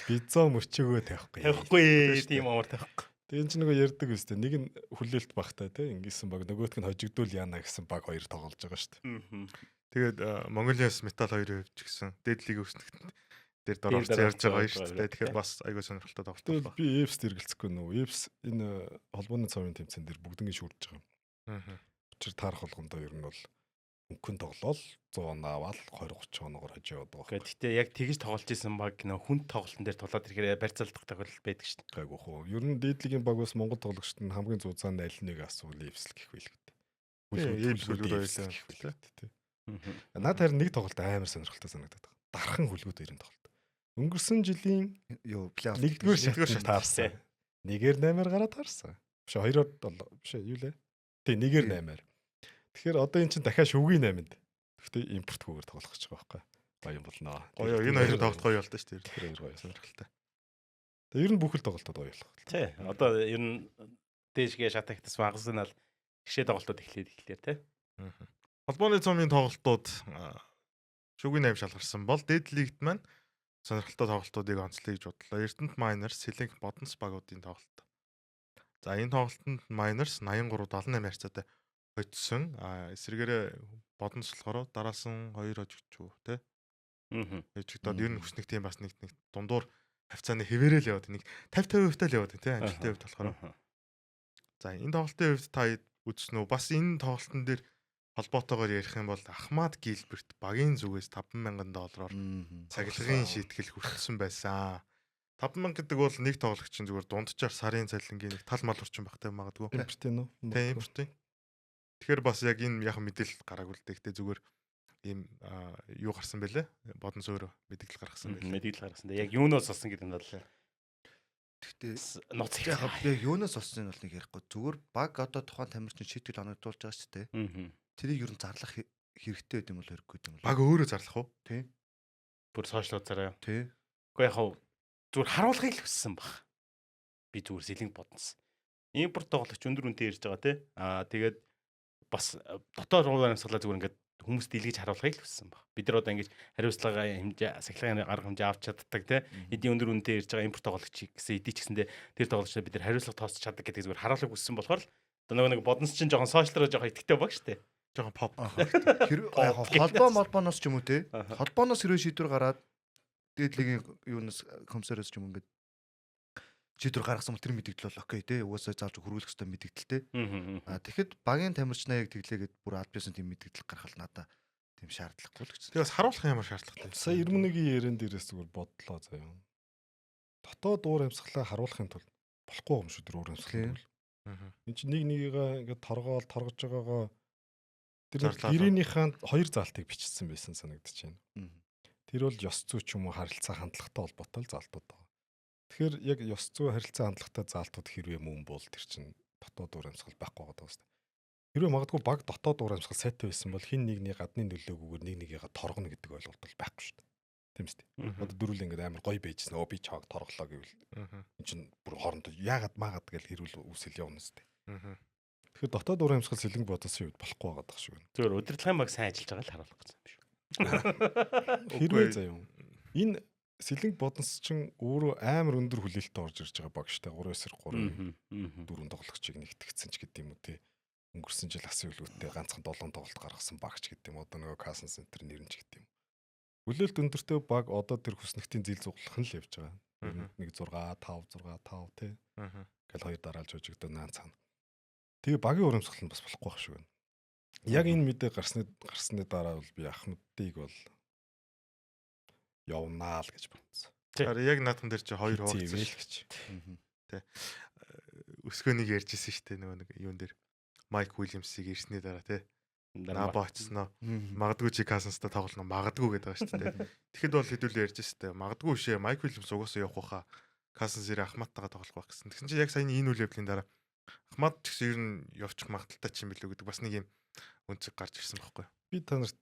Бизон мөчөөгөө тавихгүй. Тавихгүй тийм амар тавихгүй. Тэгээ энэ ч нөгөө ярьдаг үстэй. Нэг нь хүлээлт багтай тий ингэсэн баг нөгөөх нь хожигдуул яана гэсэн баг хоёр тоглож байгаа шүү дээ. Тэгээд Mongolians Metal хоёрын хувьд ч гэсэн дээд лиг өрснөгт дээр дор орсон ярьж байгаа юм шүү дээ. Тэгэхээр бас айгүй сонирхолтой тоглолт байна. Би Эвс эргэлзэхгүй нөө. Эвс энэ холбооны цовын тэмцээн дээр бүгднийг шүрж байгаа юм. Учир таарах болгондоо ер нь бол хөнгөн тоглоол 100 оноо аваад 20 30 оноогоор хожиж яваад байгаа. Гэхдээ яг тэгж тоглож исэн баг нөө хүнд тоглолтын дээр тулаад ирэхээр барьцаалдах тохиолдол байдаг шүү дээ. Гайгүй хөө. Ер нь дээд лигийн баг бас Монгол тоглогчд нь хамгийн зүү цаана аль нэг асуул Эвс л гэх байлгүй дээ. Эвс хүлгүүд байлаа гэх байлээ. Тий. Наад харин нэг тоглолт амар сонирхолтой санагдаад байгаа. Дархан хүлгүүд хоёрын тоглолт. Өнгөрсөн жилийн юу плей-офф нэгдүгээр шатнд таарсан. 1-ээр 8-аар гараад таарсан. Биш 2-оор биш юу лээ? Тий 1-ээр 8-аар. Тэгэхээр одоо эн чинь дахиад шүгийн 8-нд. Гэхдээ импортгүйгээр тоглох гэж байгаа байхгүй. Гоё юм болно. Гоё энэ хоёрын тоглолт гоё болтой шүү дээ. Тэр хоёр гоё сонирхолтой. Тэгээ ер нь бүх л тоглолтод гоё болох. Тий. Одоо ер нь дээшгээ шатагтас магас нь ал гişээ тоглолтууд эхлээд эхлэхээр тий. Холбооны цомын тоглолтууд шүгийн 8 шалгарсан бол дээд лигт маань сонирхолтой тоглолтуудыг онцлоё гэж бодлоо. Эрдэнэт Miners, Сэлэнг Бодонс багуудын тоглолт. За энэ тоглолтод Miners 83 78 харьцаатай хоцсон. А эсрэгээрээ Бодонс болохоор дараалсан 2 хожигдч үү те. Хожигдоод ер нь хүснэг тийм бас нэг нэг дундуур хавцааны хэвээрэл яваад нэг 50 50% таа л яваад те амжилтын хувьд болохоор. За энэ тоглолтын хувьд та үзсэн үү? Бас энэ тоглолтын дээр холбоотойгоор ярих юм бол Ахмад Гилберт багийн зүгээс 50000 доллараар цахилгаан шийтгэл хүртсэн байсан. 50000 гэдэг бол нэг тоглогчийн зүгээр дунджаар сарын цалингийн нэг тал мал орчин багтай магадгүй. Импортын үү? Тийм, импортын. Тэгэхээр бас яг энэ яг мэдээлэл гараагүй л дээ. Гэтэ зүгээр ийм юу гарсан бэлээ? Бодон суурь мэдээлэл гаргасан бэлээ. Мэдээлэл гаргасан. Яг юунаас болсон гэдэг нь бол Гэхдээ нууц яг яг юунаас болсон нь бол нэг ярихгүй. Зүгээр баг одоо тухайн тамирчин шийтгэл оногдуулж байгаа шүү дээ. Тэрийг ер нь зарлах хэрэгтэй байд юм бол хэрэггүй юм бол. Баг өөрөө зарлах уу? Тий. Бүр сошиал хуудасаараа. Тий. Гэхдээ яг хав зүгээр харуулахыг л хүссэн баг. Би зүгээр сэлэнг бодсон. Импорт тоглогч өндөр үнэтэй ирж байгаа тий. Аа тэгээд бас дотоод руу амьсгалаа зүгээр ингээд хүмүүст илгээж харуулахыг л хүссэн баг. Бид нар одоо ингэж хариуцлага хэмжээ, сахилгын арга хэмжээ авч чаддаг тий. Эдийн өндөр үнэтэй ирж байгаа импорт тоглогч гэсэн эдий ч гэсэндээ тэр тоглогчдод бид нар хариуцлага тооцож чаддаг гэдэг зүгээр харуулахыг хүссэн болохоор л одоо нөгөө нэг бодонс чинь жоохон сошиал руу жоохон итгэвтэй баг штэ. Жоохон pop. Яг холбоо молбооноос ч юм уу те. Холбооноос хэрвээ шийдвэр гараад дээд лигийн юунаас комиссароос ч юм ингээд шийдвэр гаргасан бол тэр мэдэгдэл бол окей те. Угаасаа заавч хөрвүүлэх ёстой мэдэгдэл те. А тэгэхэд багийн тамирчнаа яг тэглээгээд бүр аль биесэн тийм мэдэгдэл гаргахал надаа тийм шаардлагагүй л гэж. Тэгээ бас харуулах ямар шаардлагатай. Сая 91-ийн ярен дээрээс зүгээр бодлоо заяа. Дотоод уур амьсгалаа харуулахын тулд болохгүй юм шүү дээ уур амьсгал бол. Энд чинь нэг нэгийгээ ингээд торгоол торгож байгаагаа тэр гэрээнийхээ хоёр заалтыг бичсэн байсан санагдаж байна. Тэр бол ёс зүй ч юм уу харилцаа хандлагатай холбоотой л заалтууд байгаа. Тэгэхээр яг ёс зүй харилцан хандлагатай заалтууд хэрвээ мөн бол тэр чинь дотоод уур амьсгал байхгүй байгаа даа. Хэрвээ магадгүй баг дотоод уур амьсгал сайтай байсан бол хин нэгний гадны нөлөөгүйгээр нэг нэгийгээ торгоно гэдэг ойлголт бол байхгүй шүү дээ. Тийм үстэй. Одоо дөрүл ингээд амар гоё байжсэн. Өө би чааг торглоо гэвэл эн чинь бүр хоорондоо яагаад маагаад гэл хэрүүл үсэл явна үстэй. Тэгэхээр дотоод уур амьсгал сэлэнг бодосын үед болохгүй байгаа даа шиг байна. Зүгээр удирдлагын баг сайн ажиллаж байгаа л харуулах гэсэн юм шүү. Хэрвээ заяа. Энэ сэлэнг бодонс чинь өөрөө амар өндөр хүлээлттэй орж ирж байгаа баг штэ 3-9 3 дөрвөн тоглогчийг нэгтгэгдсэн ч гэдэг юм уу те. Өнгөрсөн жил асын хөлөөтэй ганцхан 7 тоглолт гаргасан багч гэдэг юм. Одоо нөгөө Касан Центр нэрэн ч гэдэг юм. Хүлээлт өндөртэй баг одоо тэр хүснэгтийн зил зуглах нь л явж байгаа. 1 6 5 6 5 те. Гэл хоёр дараалж хожигдоо наан цаана. Тэгээ багийн урамсгал нь бас болохгүй байх шиг байна. Яг энэ мэдээ гарсны дараа бол би Ахмадыг бол явнаа л гэж бодсон. Харин яг наадхан дээр чи хоёр хуваагдсан л гэж. Тэ. Өсгөөнийг ярьжсэн шүү дээ нөгөө нэг юун дээр Майк Уильямсыг ирсний дараа тий. Наба очсноо. Магадгүй чи Казанстай тоглоно. Магадгүй гэдэг байгаа шүү дээ. Тэгэхэд бол хэдүүлээ ярьж шүү дээ. Магадгүй шээ Майк Уильямс угаасаа явах байхаа. Казанс ирээ Ахмадтайгаа тоглох байх гэсэн. Тэгсэн чинь яг саяны энэ үйл явдлын дараа Ахмад ч гэсэн ер нь явчих магадaltaй ч юм билүү гэдэг бас нэг юм өнцөг гарч ирсэн байхгүй. Би та нарт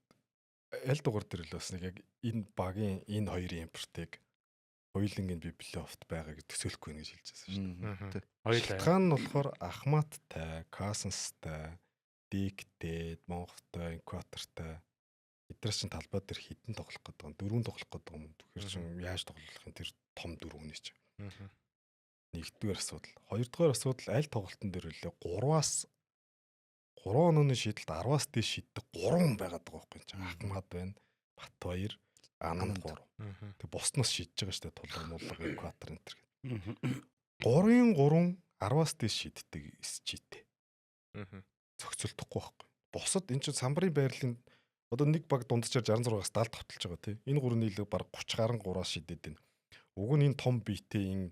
аль дугаар дээр л бас нэг яг энэ багийн энэ хоёрын импортыг хоёулангийн би плей-оффт байгаа гэж төсөөлөхгүй нэ гэж хэлж байсан шүү дээ. Шалтгаан нь болохоор Ахмадтай, Касанстай, Диктэй, Монговтой, Экватортай эдгээр чинь талбай дээр хідэн тоглох гэдэг юм. Дөрвөн тоглох гэдэг юм. Тэгэхээр чинь яаж тоглох юм тэр том дөрөвний чинь. Нэгдүгээр асуудал. Хоёрдугаар асуудал аль тоглолтын дээр үлээ 3-аас 3 онооны шийдэлд 10-аас дээш шийддэг 3 байгаад байгаа байхгүй чинь. Ахмад байна, Батбаяр, Ананд 3. Тэг бусднаас шийдэж байгаа шүү дээ. Тулга, мулга, Экватор энэ төр гэдэг. 3-ын 3 10-аас дээш шийддэг эсчийтэй. Зохицолдохгүй байхгүй. Бусад эн чинь самбарын байрлалын одоо нэг баг дунджаар 66-аас 70 товтолж байгаа тий. Энэ гурван нийлэг баг 30 гарan 3-аас шийдээд байна. Уг нь энэ том биетэй энэ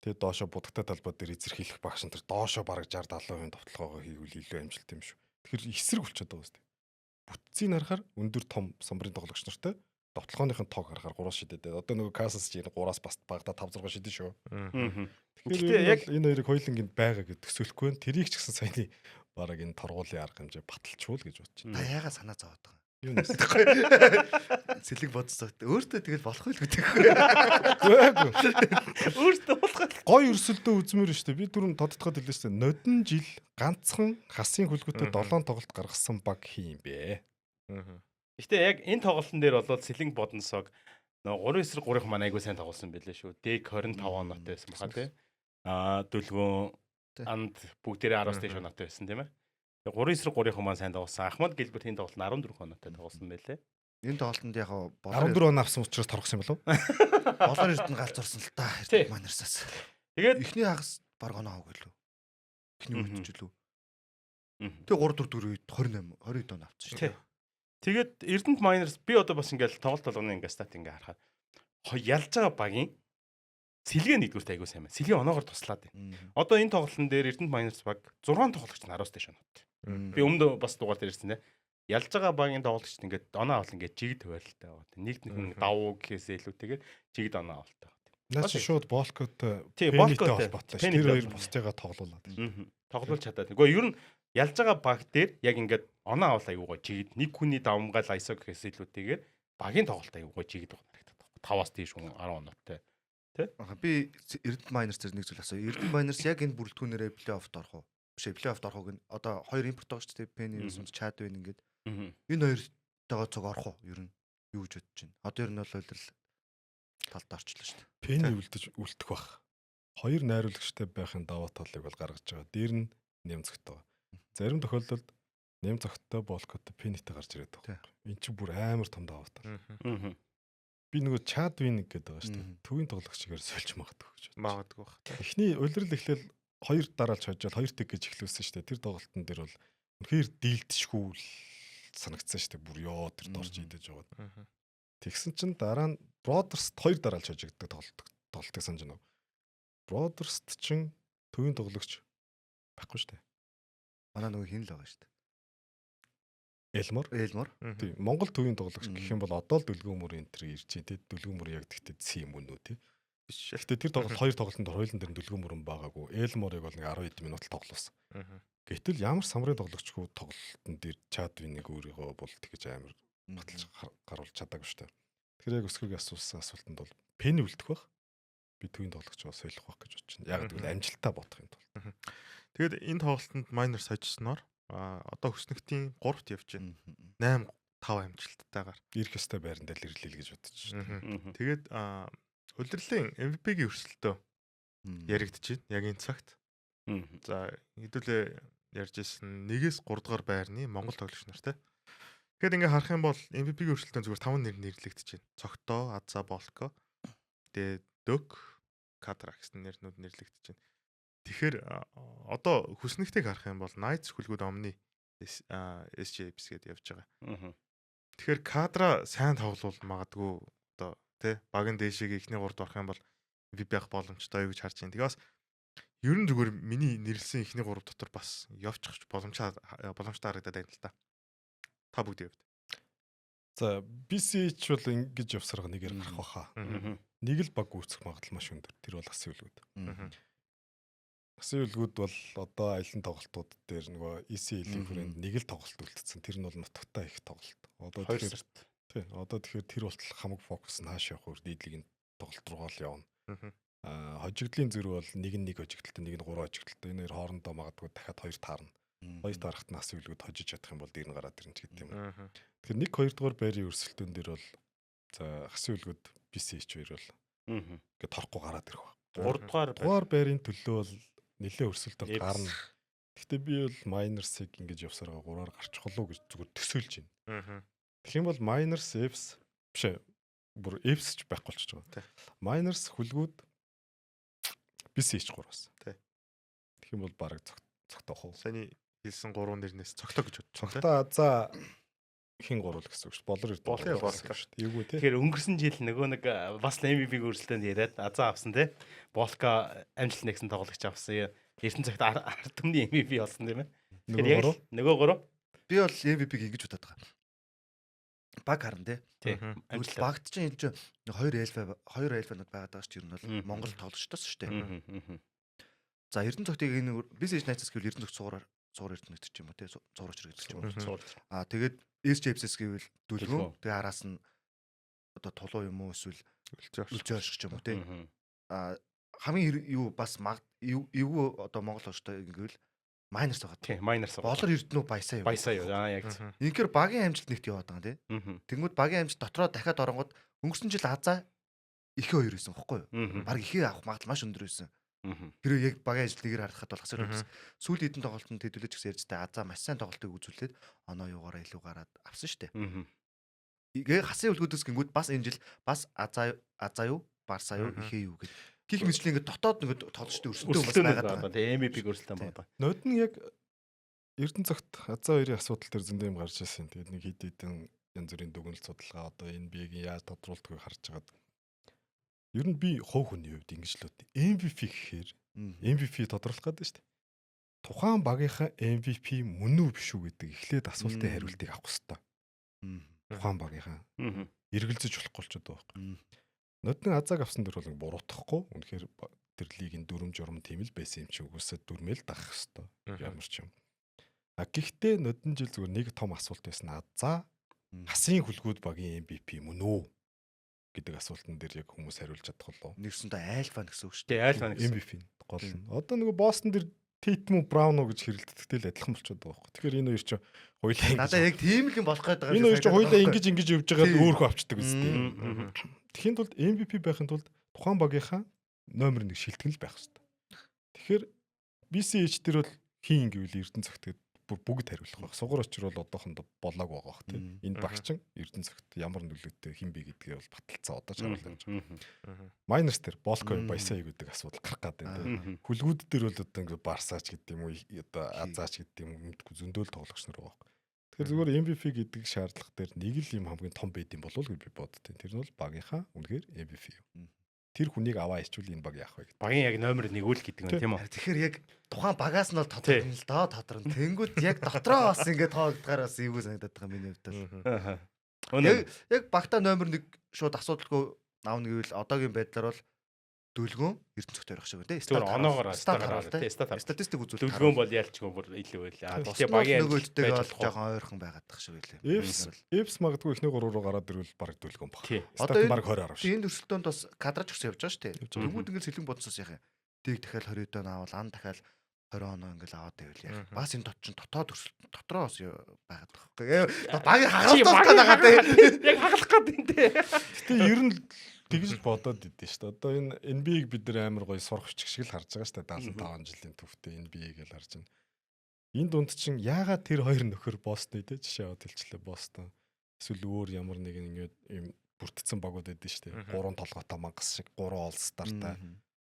тэгээ доошо будагтай талбай дээр эзэрхийлэх багш энэ төр доошо бараг 60 70% товтлогоогоо хийвэл илүү амжилт юм шүү. Тэгэхээр эсрэг болчиход байгаа юм. Бүтцийг харахаар өндөр том самбарын тоглогч нартай довтлогооных нь тоог харахаар 3 шидэд. Одоо нөгөө Касас чинь 3-аас бас багада 5 6 шидэн шүү. Тэгэхээр яг энэ хоёрыг хоёулангийн байгаа гэж төсөөлөхгүй байна. Тэрийг ч гэсэн саяны бараг энэ торгуулийн арга хэмжээ баталчвал гэж бодож байна. Та яагаад санаа зовоод байгаа юм? Юу нэс. Сэлэг бодсоо. Өөртөө тэгэл болох үйл гэдэг. Өөртөө болох. Гой өрсөлдөө үзмээр шүү дээ. Би түрүүн тодтогход хэлсэн шүү дээ. Нодон жил ганцхан хасын хүлгүүтэй 7 тоглолт гаргасан баг хин юм бэ? Гэтэ яг энэ тоглолтын дээр бол Сэлэнг Бодонсог нөгөө 3-9 3-ын маань айгуу сайн тоглосон байлээ шүү. Дэг 25 оноотой байсан баха тий. Аа Дүлгөөн анд бүгдээрээ 10-аас дээш оноотой байсан тийм ээ. 3-9 3-ын маань сайн тоглосон. Ахмад Гэлберт энэ тоглолт нь 14 оноотой тоглосон байлээ. Энэ тоглолтод яг 14 оноо авсан учраас торгосон юм болов уу? Болоор эрдэнэ галзуурсан л та. Эрдэнэ Майнерсаас. Тэгээд эхний хагас баг оноо аваагүй лүү. Эхний үед ч лүү. Тэгээ 3 4 4 үед 28 20 оноо авсан шүү дээ. Тэгээд Эрдэнэт Майнерс би одоо бас ингээл тоглолт болгоно ингээ стат ингээ харахад ялж байгаа багийн сэлгээ нэгдүгüрт айгуу сайн байна. Сэлгээ оноогоор туслаад байна. Одоо энэ тоглолтын дээр Эрдэнэт Майнерс баг 6 тоглогч нь 10-аас дээш оноотой. Би өмнө бас дугаар дээр ирсэн те. Ялж байгаа багийн тоглогчд ингээд оноо авал ингээд жигд хуваарлттай байгаа. Нэг нэг давуу гэхээсээ илүүтэйгээр жигд оноо авалтай байгаа. Наа чи шууд Болкотой Пеннитэй холбоотой. Тэр хоёр бусдыгаа тоглуулад. Тоглуулж чадаад. Гэхдээ ер нь ялж байгаа баг дээр яг ингээд оноо авал аюугаа жигд нэг хүний давмгаал айсо гэхээс илүүтэйгээр багийн тоглолт аюугаа жигд байгаа харагдаад байна. 5-аас дээш хүн 10 оноотой. Тэ? Би Эрдэнэт Майнерс дээр нэг зүйл асуу. Эрдэнэт Майнерс яг энэ бүрэлдэхүүнээрээ плей-оффт орох уу? Биш ээ, плей-оффт орох уу гэн. Одоо хоёр импорт байгаа шүү дээ. Пенни Вильямс, Чад байна ингээд. Энэ хоёртойгоо цуг орох уу? Ер нь юу гэж бодож байна? Одоо ер нь бол улирал талд орчлоо шүү дээ. Пенни үлдэж үлдэх бах. Хоёр найруулагчтай байхын даваа талыг бол гаргаж байгаа. Дээр нь нэмцэгтэй. Зарим тохиолдолд нэм цогттой Болкотой Пеннитэй гарч ирээд байгаа. Энд чинь бүр амар том даваа тал. Би нөгөө Чад Вин гэдэг байгаа шүү дээ. Төвийн тоглогчгээр сольж магадгүй гэж бодож. Магадгүй баг. Эхний улирал эхлээл хоёр дараалж хожоод 2 тэг гэж эхлүүлсэн шүү дээ. Тэр тоглолтын дээр бол үнэхээр дийлдэшгүй санагдсан шүү дээ. Бүр ёо тэр дорж идэж байгаа. Тэгсэн чинь дараа нь Brothers хоёр дараалж хожигддаг тоглолтыг санаж байна уу? Brothers чинь төвийн тоглогч байхгүй шүү дээ. Манай нөгөө хин л байгаа шүү дээ. Элмор. Элмор. Тийм. Монгол төвийн тоглогч гэх юм бол одоо л Дүлгөөмөр энэ төр ирж байна тий. Дүлгөөмөр яг тэгтээ ци юм өнөө тий. Биш. Гэхдээ тэр тоглолт хоёр тоглолтод хоёулын дээр дүлгэн мөрөн байгаагүй. Элморыг бол нэг 10 минут л тоглосон. Гэтэл ямар самрын тоглогчгүй тоглолтын дээр Чадвиныг өөрийгөө бол тэгэж амар баталж гаруулж чадаагүй шүү дээ. Тэгэхээр яг өсгөгийн асуусан асуултанд бол Пенни үлдэх байх. Би төвийн тоглогч бол солих байх гэж бодож байна. Яг гэвэл амжилтаа бодох юм тул. Тэгээд энэ тоглолтод Miners хожсноор одоо хөснөгтийн 3-т явж байна. 8-5 амжилттайгаар. Ирэх ёстой байран дээр ирлээ л гэж бодож байна. Тэгээд улирлын MVP-гийн өрсөлдөө яригдж байна. Яг энэ цагт. За хэдүүлээ ярьж ирсэн 1-ээс 3 дугаар байрны Монгол тоглогч нартай. Тэгэхээр ингээ харах юм бол MVP-гийн өрсөлдөөн зүгээр 5 нэр нэрлэгдэж байна. Цогтоо, Аза, Болко, тэгээ Дөк, Кадра гэсэн нэрнүүд нэрлэгдэж байна. Тэгэхээр одоо хүснэгтийг харах юм бол Knights хүлгүүд Omni SJPS гэдээ явж байгаа. Тэгэхээр Кадра сайн тоглол магадгүй одоо тий багын дээшээ эхний гуравд орох юм бол MVP авах боломжтой юу гэж харж байна. Тэгээ бас ер нь зүгээр миний нэрлсэн эхний гурав дотор бас явчих боломжтой харагдаад байна л та. Та бүгдийн хувьд. За BCH бол ингэж явсарга нэгээр гарах баха. Нэг л баг үүсэх магадлал маш өндөр. Тэр бол Асын үлгүүд. Асын үлгүүд бол одоо аялан тоглолтууд дээр нөгөө ECL-ийн хүрээнд нэг л тоглолт үлдсэн. Тэр нь бол нутагтай их тоглолт. Одоо 2 сард. Тий. Одоо тэгэхээр тэр болтол хамаг фокус нь хааш явах вэ? Нийтлэгийн тоглолт руугаа л явна. Хожигдлын зүрх бол нэг нь нэг хожигдолтой, нэг нь гурван хожигдолтой. Энэ хоёр хоорондоо магадгүй дахиад хоёр таарна. Хоёр таарахт нь Асын үлгүүд хожиж чадах юм бол дээр нь гараад ирнэ ч гэдэг юм. Тэгэхээр 1 2 дугаар байрын өрсөлдөөн дээр бол за Хасын үлгүүд BCH хоёр бол ингээд торхгүй гараад ирэх баг. 3 дугаар байрын төлөө бол нэлээд өрсөлдөөн гарна. Гэхдээ би бол Miners-ыг ингэж явсараа гураар гарчих болов гэж зүгээр төсөөлж байна. Тэгэх юм бол Miners, Fs биш ээ. Бүр Fs ч байхгүй болчихж байгаа. Miners хүлгүүд BCH 3 бас. Тэгэх юм бол бараг цогтоох уу? Саяны хэлсэн гурван нэрнээс цогтоо гэж бодчих. Цогтоо за хин гурвал гэсэн үг шүү дээ. Болор эрдэнэ Болор гэсэн үг шүү дээ. Эвгүй тий. Тэгэхээр өнгөрсөн жил нөгөө нэг бас MVP-г өрсөлдөөнд яриад Азаа авсан тий. Болко амжилт нэгсэн тоглогч авсан. Эрдэнэ цагт ард түмний MVP болсон тийм ээ. Тэгэхээр яг нөгөө гурав. Би бол MVP-г ингэж бодоод байгаа. Баг харна тий. Тий. Амжилт. Багт чинь энэ чинь хоёр элфа хоёр элфанууд байгаад байгаа шүү дээ. Ер нь бол Монгол тоглогчдоос шүү дээ. За Эрдэнэ цогтыг энэ BCH Knights гэвэл Эрдэнэ цогт суугаар суур эрдэнэ гэдэг ч юм уу тий. Суур учир гэдэг ч юм уу. Аа тэгээд SJPS гэвэл дүлгэн. Тэгээ араас нь одоо тулуу юм уу эсвэл үлзий орших ч юм уу тий. Аа хамгийн юу бас эвгүй одоо Монгол орштой гэвэл Miners байгаа. Тий, Miners. Болор эрдэнэ баясаа юу. Баясаа юу. Аа яг зөв. Инхээр багийн амжилт нэгт яваад байгаа тий. Тэнгүүд багийн амжилт дотроо дахиад оронгод өнгөрсөн жил Азаа ихээ хоёр байсан бохгүй юу? Баг ихээ авах магадлал маш өндөр байсан. Хэрвээ яг багийн ажилт нэгээр харахад бол хасар байсан. Сүүлийн хэдэн тоглолтод хэдүүлэж гэсэн ярьжтай Азаа маш сайн тоглолтыг үзүүлээд оноо юугаараа илүү гараад авсан шүү дээ. Ингээ хасын үлгүүдээс гингүүд бас энэ жил бас Азаа юу, Барса юу, ихээ юу гэд. Гэх мэтлээ ингээ дотоод нэг тоглолтын өрсөлдөөн бас байгаад байгаа. Тэгээ MVP өрсөлдөөн байгаа. Нод нь яг Эрдэнэ цагт Азаа хоёрын асуудал төр зөндөө юм гарч ирсэн. Тэгээд нэг хэд хэдэн янз бүрийн дүгнэлт судалгаа одоо NBA-гийн яаж тодруулдгийг харж байгаад ер нь би хувь хүний хувьд ингэж л бод. MVP гэхээр MVP тодруулах гэдэг шүү дээ. Тухайн багийнхаа MVP мөн үү биш үү гэдэг эхлээд асуултын хариултыг авах хэрэгтэй. Тухайн багийнхаа эргэлзэж болохгүй болчиход байгаа байхгүй. Нодны Азааг авсан дэр бол буруутахгүй. Үнэхээр тэр лигийн дүрм журам тийм л байсан юм чи угсаа дүрмэл дагах хэрэгтэй. Ямар ч юм. А гэхдээ нодон жил зүгээр нэг том асуулт байсан. Азаа хасын хүлгүүд багийн MVP мөн үү гэдэг асуултан дээр яг хүмүүс хариулж чадах болов. Нэгсэндээ альфа гэсэн үг шүү дээ. Альфа гэсэн. MVP гол нь. Одоо нөгөө Бостон дээр Тейт мүү Браун уу гэж хэрэлддэгтэй л адилхан болчиход байгаа байхгүй. Тэгэхээр энэ хоёр чинь хоёулаа ингэж надаа яг тийм л юм болох гээд байгаа. Энэ хоёр чинь хоёулаа ингэж явж байгаад өөрхөө авчдаг үстэй. Тэгэхийн тулд MVP байхын тулд тухайн багийнхаа номер 1 шилтгэл байх хэрэгтэй. Тэгэхээр BCH дээр бол хийн гэвэл Эрдэнэ цогт бүр бүгд хариулах байх. Сугар очир бол одоохондоо болоог байгаа бох тийм. Энэ багчин Эрдэнэ цогт ямар нөлөөтэй хин бэ гэдгээ бол баталцаа одоо ч харуулж байгаа. Miners дээр Болко Баясаа гэдэг асуудал гарах гээд байна тийм. Хүлгүүд дээр бол одоо ингэ Барсаач гэдэг юм уу одоо Азаач гэдэг юм уу мэдгүй зөндөөл тоглогч нар байгаа бох. Тэгэхээр зүгээр MVP гэдэг шаардлага дээр нэг л юм хамгийн том байд юм болов уу гэж би боддیں۔ Тэр нь бол багийнхаа үнэхээр MVP юм. Тэр хүнийг аваа ичвэл энэ баг яах вэ гэдэг. Багийн яг номер 1 үл гэдэг юм тийм үү? Тэгэхээр яг тухайн багаас нь бол тодорно л доо тодорно. Тэнгүүд яг дотроо бас ингээд тоогдохоор бас эвгүй санагдаад байгаа миний хувьд бол. Яг багтаа номер 1 шууд асуудалгүй авна гэвэл одоогийн байдлаар бол Дөлгөөн Эрдэнэ цогт ойрох шиг байна те. Зүгээр оноогоор стат стат харуул те. Стат харуул. Статистик үзүүлэлт. Дөлгөөн бол ялчгүй бүр илүү байлаа. Гэхдээ багийн нөгөө амжилт өлттэйг байж бол болох уу? жоохон ойрхон байгаад тах шиг байлаа. Эвс магадгүй эхний 3 руу гараад ирвэл баг дөлгөөн баг. Тий. Стат Одоо энэ- баг 20 10 шүү. Энэ өрсөлдөөнд бас кадраж өгсөн явж байгаа шүү дээ. Явж байгаа. Тэгвэл ингээл сэлэн бодсоос яах юм. Дийг дахиад 20 дон авал ан дахиад 20 оноо ингээл аваад байвал яах. Бас энэ дот чинь дотоод өрсөлдөөн дотроо бас байгаад байгаа байхгүй. Багийн хагалт байгаа те. Яг хагалах гээд энэ те. Гэтэ ер нь тэгж л бодоод идэв шүү дээ. Одоо энэ NBA-г бид нар амар гоё сурах хүч шиг л харж байгаа шүү дээ. 75 жилийн төвтэй NBA гэж харж байна. Энэ дунд чинь яагаад тэр хоёр нөхөр Бостон те жишээ аваад хэлчлээ Бостон. Эсвэл өөр ямар нэгэн ингээд юм бүрдсэн багууд байдэн шүү дээ. Гурван толгойтой мангас шиг, гурван All Star-тай,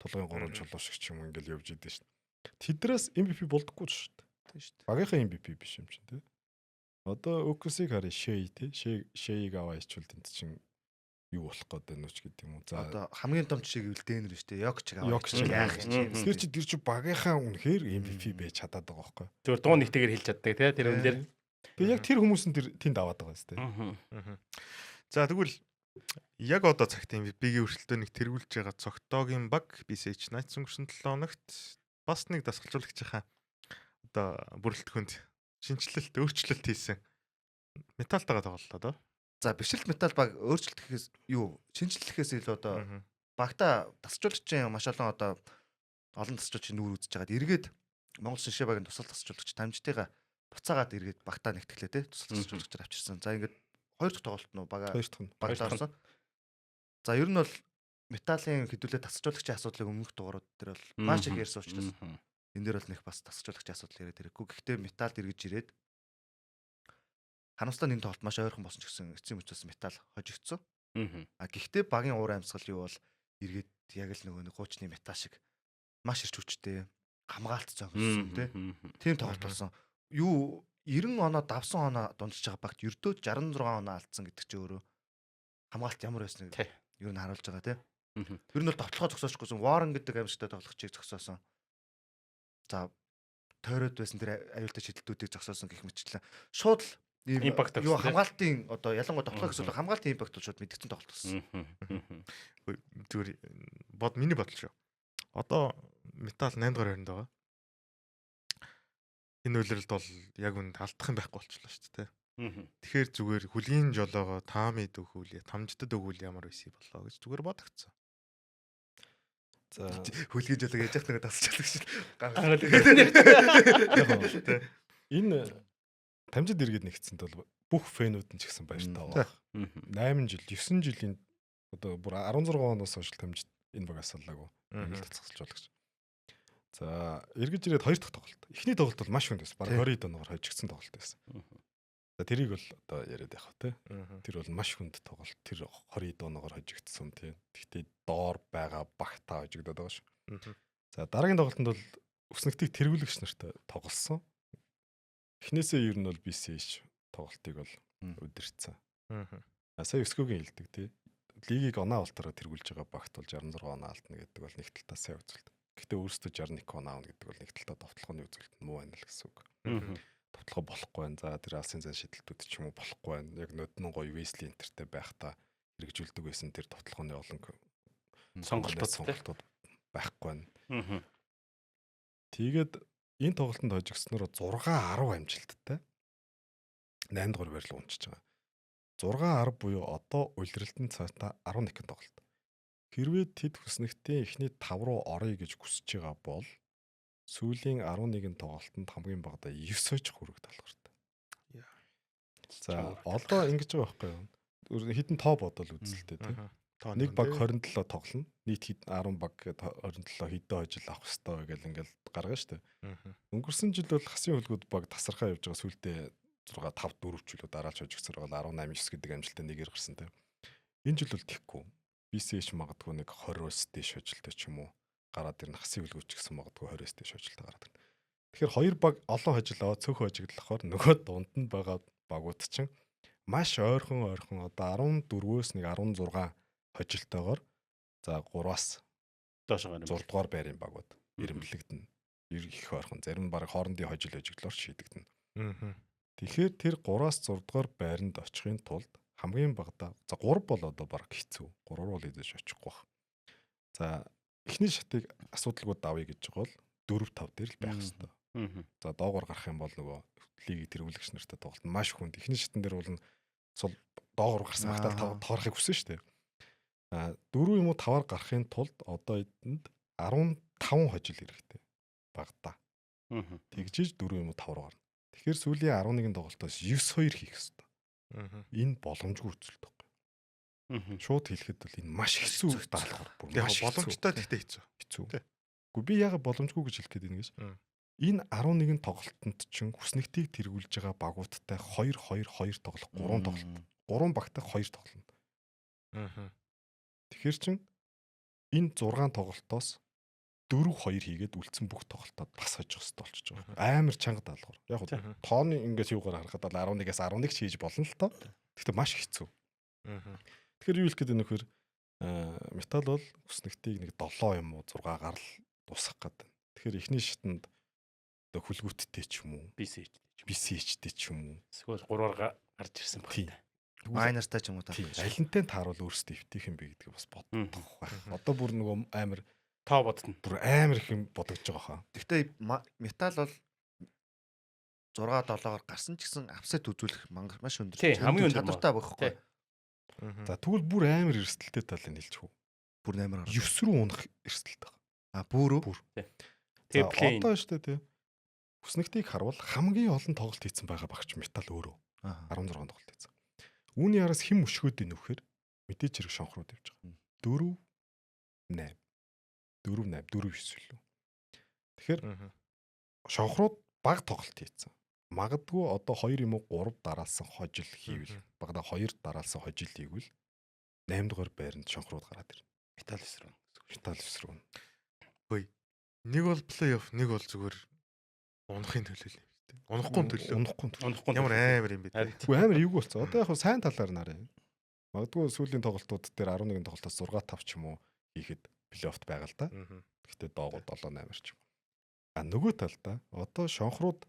тулгын гурван чулуу шиг ч юм ингээл явж идэв шүү дээ. Тэдрээс MVP болдоггүй шүү дээ. Тийм шүү дээ. Багийнхаа MVP биш юм чинь те. Одоо OKC-г харъя Shea те. Shea-г аваа ичвэл тэнд чинь юу болох гээд байна уу ч гэдэг юм уу. За Одоо хамгийн том жишээ гэвэл Дэнер шүү дээ. Йокч аваа. Йокич яах юм. Тэгэхээр чи тэр чи багийнхаа үнэхээр MVP байж чадаад байгаа байхгүй. Зүгээр дуу нэгтэйгээр хэлж чаддаг те тэр үн дээр. Тэгээ яг тэр хүмүүс нь тэр тэнд аваад байгаа юм те. За тэгвэл яг одоо цагт MVP-гийн өрсөлдөөнийг тэргүүлж байгаа цогтоогийн баг BCH Knights өнгөрсөн 7 хоногт бас нэг дасгалжуулагчийнхаа одоо бүрэлдэхүүнд шинэчлэлт, өөрчлөлт хийсэн металтайгаа тоглолоо доо. За бишрэлт металл баг өөрчлөлт гэхээс юу шинэчлэл гэхээс илүү одоо багта тасжуулагчийн маш олон одоо олон тасжуулагчийн нүүр үзэж байгаад эргээд Монгол шишээ багийн тусал тасжуулагч тамжтайгаа буцаагаад эргээд багтаа нэгтгэлээ те тусал тасжуулагчаар авчирсан. За ингээд хоёр дахь тоглолт нь бага Хоёр дахь нь. багтаа орсон. За ер нь бол металлын хэдүүлээ тасжуулагчийн асуудлыг өмнөх дугаарууд дээр бол маш их ярьсан учраас энэ дээр бол нэг бас тасжуулагчийн асуудал яриад хэрэггүй. Гэхдээ металл эргэж ирээд харамсалтай нь энэ тоглолт маш ойрхон болсон ч гэсэн эцсийн мөчөөс металл хожигдсон. А гэхдээ багийн уур амьсгал юу бол эргээд яг л нөгөө нэг хуучны металл шиг маш ирч хүчтэй хамгаалт зөнгөсөн тий. Тийм тоглолт болсон. Юу 90 оноо давсан оноо дундж байгаа багт ердөө 66 оноо алдсан гэдэг чинь өөрөө хамгаалт ямар байсныг ер нь харуулж байгаа тий. Ер нь бол довтлогоо зогсоочгүйсэн Warren гэдэг аимшигтай тоглогчийг зогсоосон. За тойроод байсан тэр аюултай шидэлтүүдийг зогсоосон гэх мэтчлэн шууд л ийм Impact юу авсан, тий? хамгаалтын одоо ялангуяа довтлогоо гэсэн үг хамгаалтын импакт бол шууд мэдгдсэн тоглолт болсон. Зүгээр бод миний бодол шүү. Одоо металл 8 дугаар байранд байгаа. Энэ үйлрэлд бол яг үнэнд алдах юм байхгүй болчихлоо шүү дээ. Тэгэхээр зүгээр хүлийн жолоогоо таамид өгвөл, тамждад өгвөл ямар байсан болоо гэж зүгээр бодогцсон. За Хүлгийн жолоо яж яах нэг тасч чаддаг шин. яг энэ тамжид эргээд нэгтсэнд бол бүх фэнүүд нь ч гэсэн баяртай байгаа. 8 жил, 9 жилийн одоо бүр 16 оноос хойш тамжид энэ багаас саллаагүй. Ингээл цацгалжуулагч. За, эргэж ирээд хоёр дахь тоглолт. Эхний тоглолт бол маш хүнд байсан. Бараг 20 оноор хожигдсан тоглолт байсан. За, тэрийг бол одоо яриад явах тий. Тэр бол маш хүнд тоглолт. Тэр 20 оноор хожигдсан тий. Гэхдээ доор байгаа багтаа хожигдоод байгаа шүү. За, дараагийн тоглолтод бол өснөгтийг тэргүүлэгч нартай тоглосон. Эхнээсээ ер нь бол BCH тоглолтыг бол удирдсан. А сая өсгөөгийн хэлдэг тий. Лигийг оноо авалтаараа тэргүүлж байгаа багт бол 66 оноо алдна гэдэг бол нэг талдаа сайн үзүүлэлт. Гэхдээ өөрсдөө 61 оноо авна гэдэг бол нэг талдаа довтлогооны үзүүлэлт муу байна л гэсэн үг. Довтлогоо болохгүй байна. За тэр алсын зан шидэлтүүд ч юм уу болохгүй байна. Яг ноднон гоё Wesley Интертэй байхдаа хэрэгжүүлдэг байсан тэр довтлогооны олон Сонголтууд сонголтууд байхгүй байна. Тэгээд энэ тоглолтод хожигдсноор 6 10 амжилттай 8 дугаар байр руу унчиж байгаа. 6 10 буюу одоо улиралтын цаатаа 11 тоглолт. Хэрвээ тэд хүснэгтийн эхний 5 руу оръё гэж хүсэж байгаа бол сүүлийн 11 тоглолтод хамгийн багадаа 9 хожих үүрэг талгартай. За одоо ингэж байгаа байхгүй юу? Хитэн тоо бодол үзэлтэй тийм. Нэг баг 27 тоглоно. Нийт хэд 10 баг гээд 27 хэдэн хожил авах хэвээр гэл ингээл гаргана шүү дээ. Өнгөрсөн жил бол хасын хөлгүүд баг тасархаа явж байгаа сүлдээ 6 5 4 ч үлээ дараалж хожигдсоор бол 18 9 гэдэг амжилттай нэгээр гарсан тийм. Энэ жил бол тийхгүй. BCH магадгүй нэг 20-оос дээш хожилтой ч юм уу гараад ирнэ. Хасын хөлгүүд ч гэсэн магадгүй 20-оос дээш хожилтой гараад ирнэ. Тэгэхээр хоёр баг олон хожил аваад цөөхөн хожигдлохоор нөгөө дунд нь байгаа багууд чинь маш ойрхон ойрхон одоо 14-өөс нэг 16 хожилтойгоор за 3-аас Доош гарна. 6 дугаар байрын багууд ирэмблэгдэнэ. Их ойрхон. Зарим нь баг хоорондын хожил хожигдлоор шийдэгдэнэ. Тэгэхээр тэр 3-аас 6 дугаар байранд очихын тулд хамгийн багадаа за 3 бол одоо баг хэцүү. 3 руу л эзэж очихгүй бах. За Эхний шатыг асуудалгүй давъя гэж байгаа бол 4-5 дээр л байх хэвээр. За доогоор гарах юм бол нөгөө лигийг тэргүүлэгч нартай тоглолт нь маш хүнд. Эхний шатан дээр бол сул доогоор гарсан багтаал тоорохыг хүсэн шүү дээ. А 4 юм уу 5-аар гарахын тулд одоо эдэнд 15 хожил хэрэгтэй багада. Тэгжиж 4 юм уу 5 руу гарна. Тэгэхээр сүүлийн 11 тоглолтоос 9-2 хийх хэрэгтэй. Энэ боломжгүй үзэлт байхгүй. Шууд хэлэхэд бол энэ маш хэцүү даалгавар бүр маш боломжтой гэхдээ хэцүү. Хэцүү. Гэхдээ би яагаад боломжгүй гэж хэлэх гээд байна гэж. Энэ 11 тоглолтод чинь хүснэгтийг тэргүүлж байгаа багуудтай 2 2 2 тоглох 3 тоглолт. 3 багтай 2 тоглоно. Тэгэхээр чин энэ 6 тоглолтоос 4-2 хийгээд үлдсэн бүх тоглолтод бас хожих хэрэгтэй болчихж байгаа. Амар чанга даалгавар. Яг нь тооны ингээс юугаар харахад бол 11-ээс 11 ч хийж болно л тоо. Гэхдээ маш хэцүү. Тэгэхээр юу хэлэх гээд байна вөхөр металл бол хүснэгтийг нэг 7 юм уу 6 гарал дуусгах гэдэг. Тэгэхээр эхний шатанд одоо хүлгүүттэй ч юм уу, BCH-тэй ч юм уу. Эсвэл 3-аар гарч ирсэн баг. Майнертай ч юм уу та. Алинтай тааруул өөрсдөө эвтэх юм бэ гэдгийг бас бодох байх. Одоо бүр нөгөө амар тоо бодно. Бүр амар их юм бодогдож байгаа хаа. Гэхдээ металл бол 6 7-оор гарсан ч гэсэн апсет үзүүлэх маш өндөр. Хамгийн өндөр чадвартай байхгүй. За тэгвэл бүр амар эрсдэлтэй талыг хэлчих үү. Бүр амар 9 рүү унах эрсдэлтэй байгаа. А бүр үү? Бүр. Тэгээ одоо шүү дээ тий. Хүснэгтийг харуул хамгийн олон тоглолт хийсэн байгаа багч металл өөрөө. 16 тоглолт хийсэн. Үүний араас хэн мөшгөөд ийн вэхээр мэдээж хэрэг шонхрууд явж байгаа. 4 8 4 8 4 9 лүү. Тэгэхээр шонхрууд баг тоглолт хийсэн. Магадгүй одоо 2 юм уу 3 дараалсан хожил хийвэл багада 2 дараалсан хожил хийвэл 8 дугаар байранд шонхрууд гараад ирнэ. Металл 9 рүү. Металл 9 рүү. Хөөе. Нэг бол плей-офф, нэг бол зүгээр унахын төлөө юм шүү дээ. Унахгүй төлөө. Унахгүй төлөө. Ямар амар юм бэ те. Үгүй амар эвгүй болсон. Одоо яг хөө сайн талаар нараа. Магадгүй сүүлийн тоглолтууд дээр 11 тоглолтоос 6 5 ч юм уу хийхэд плей-оффт байгаа л да. Гэхдээ доогоо 7 8 ч юм. А нөгөө талдаа одоо шонхрууд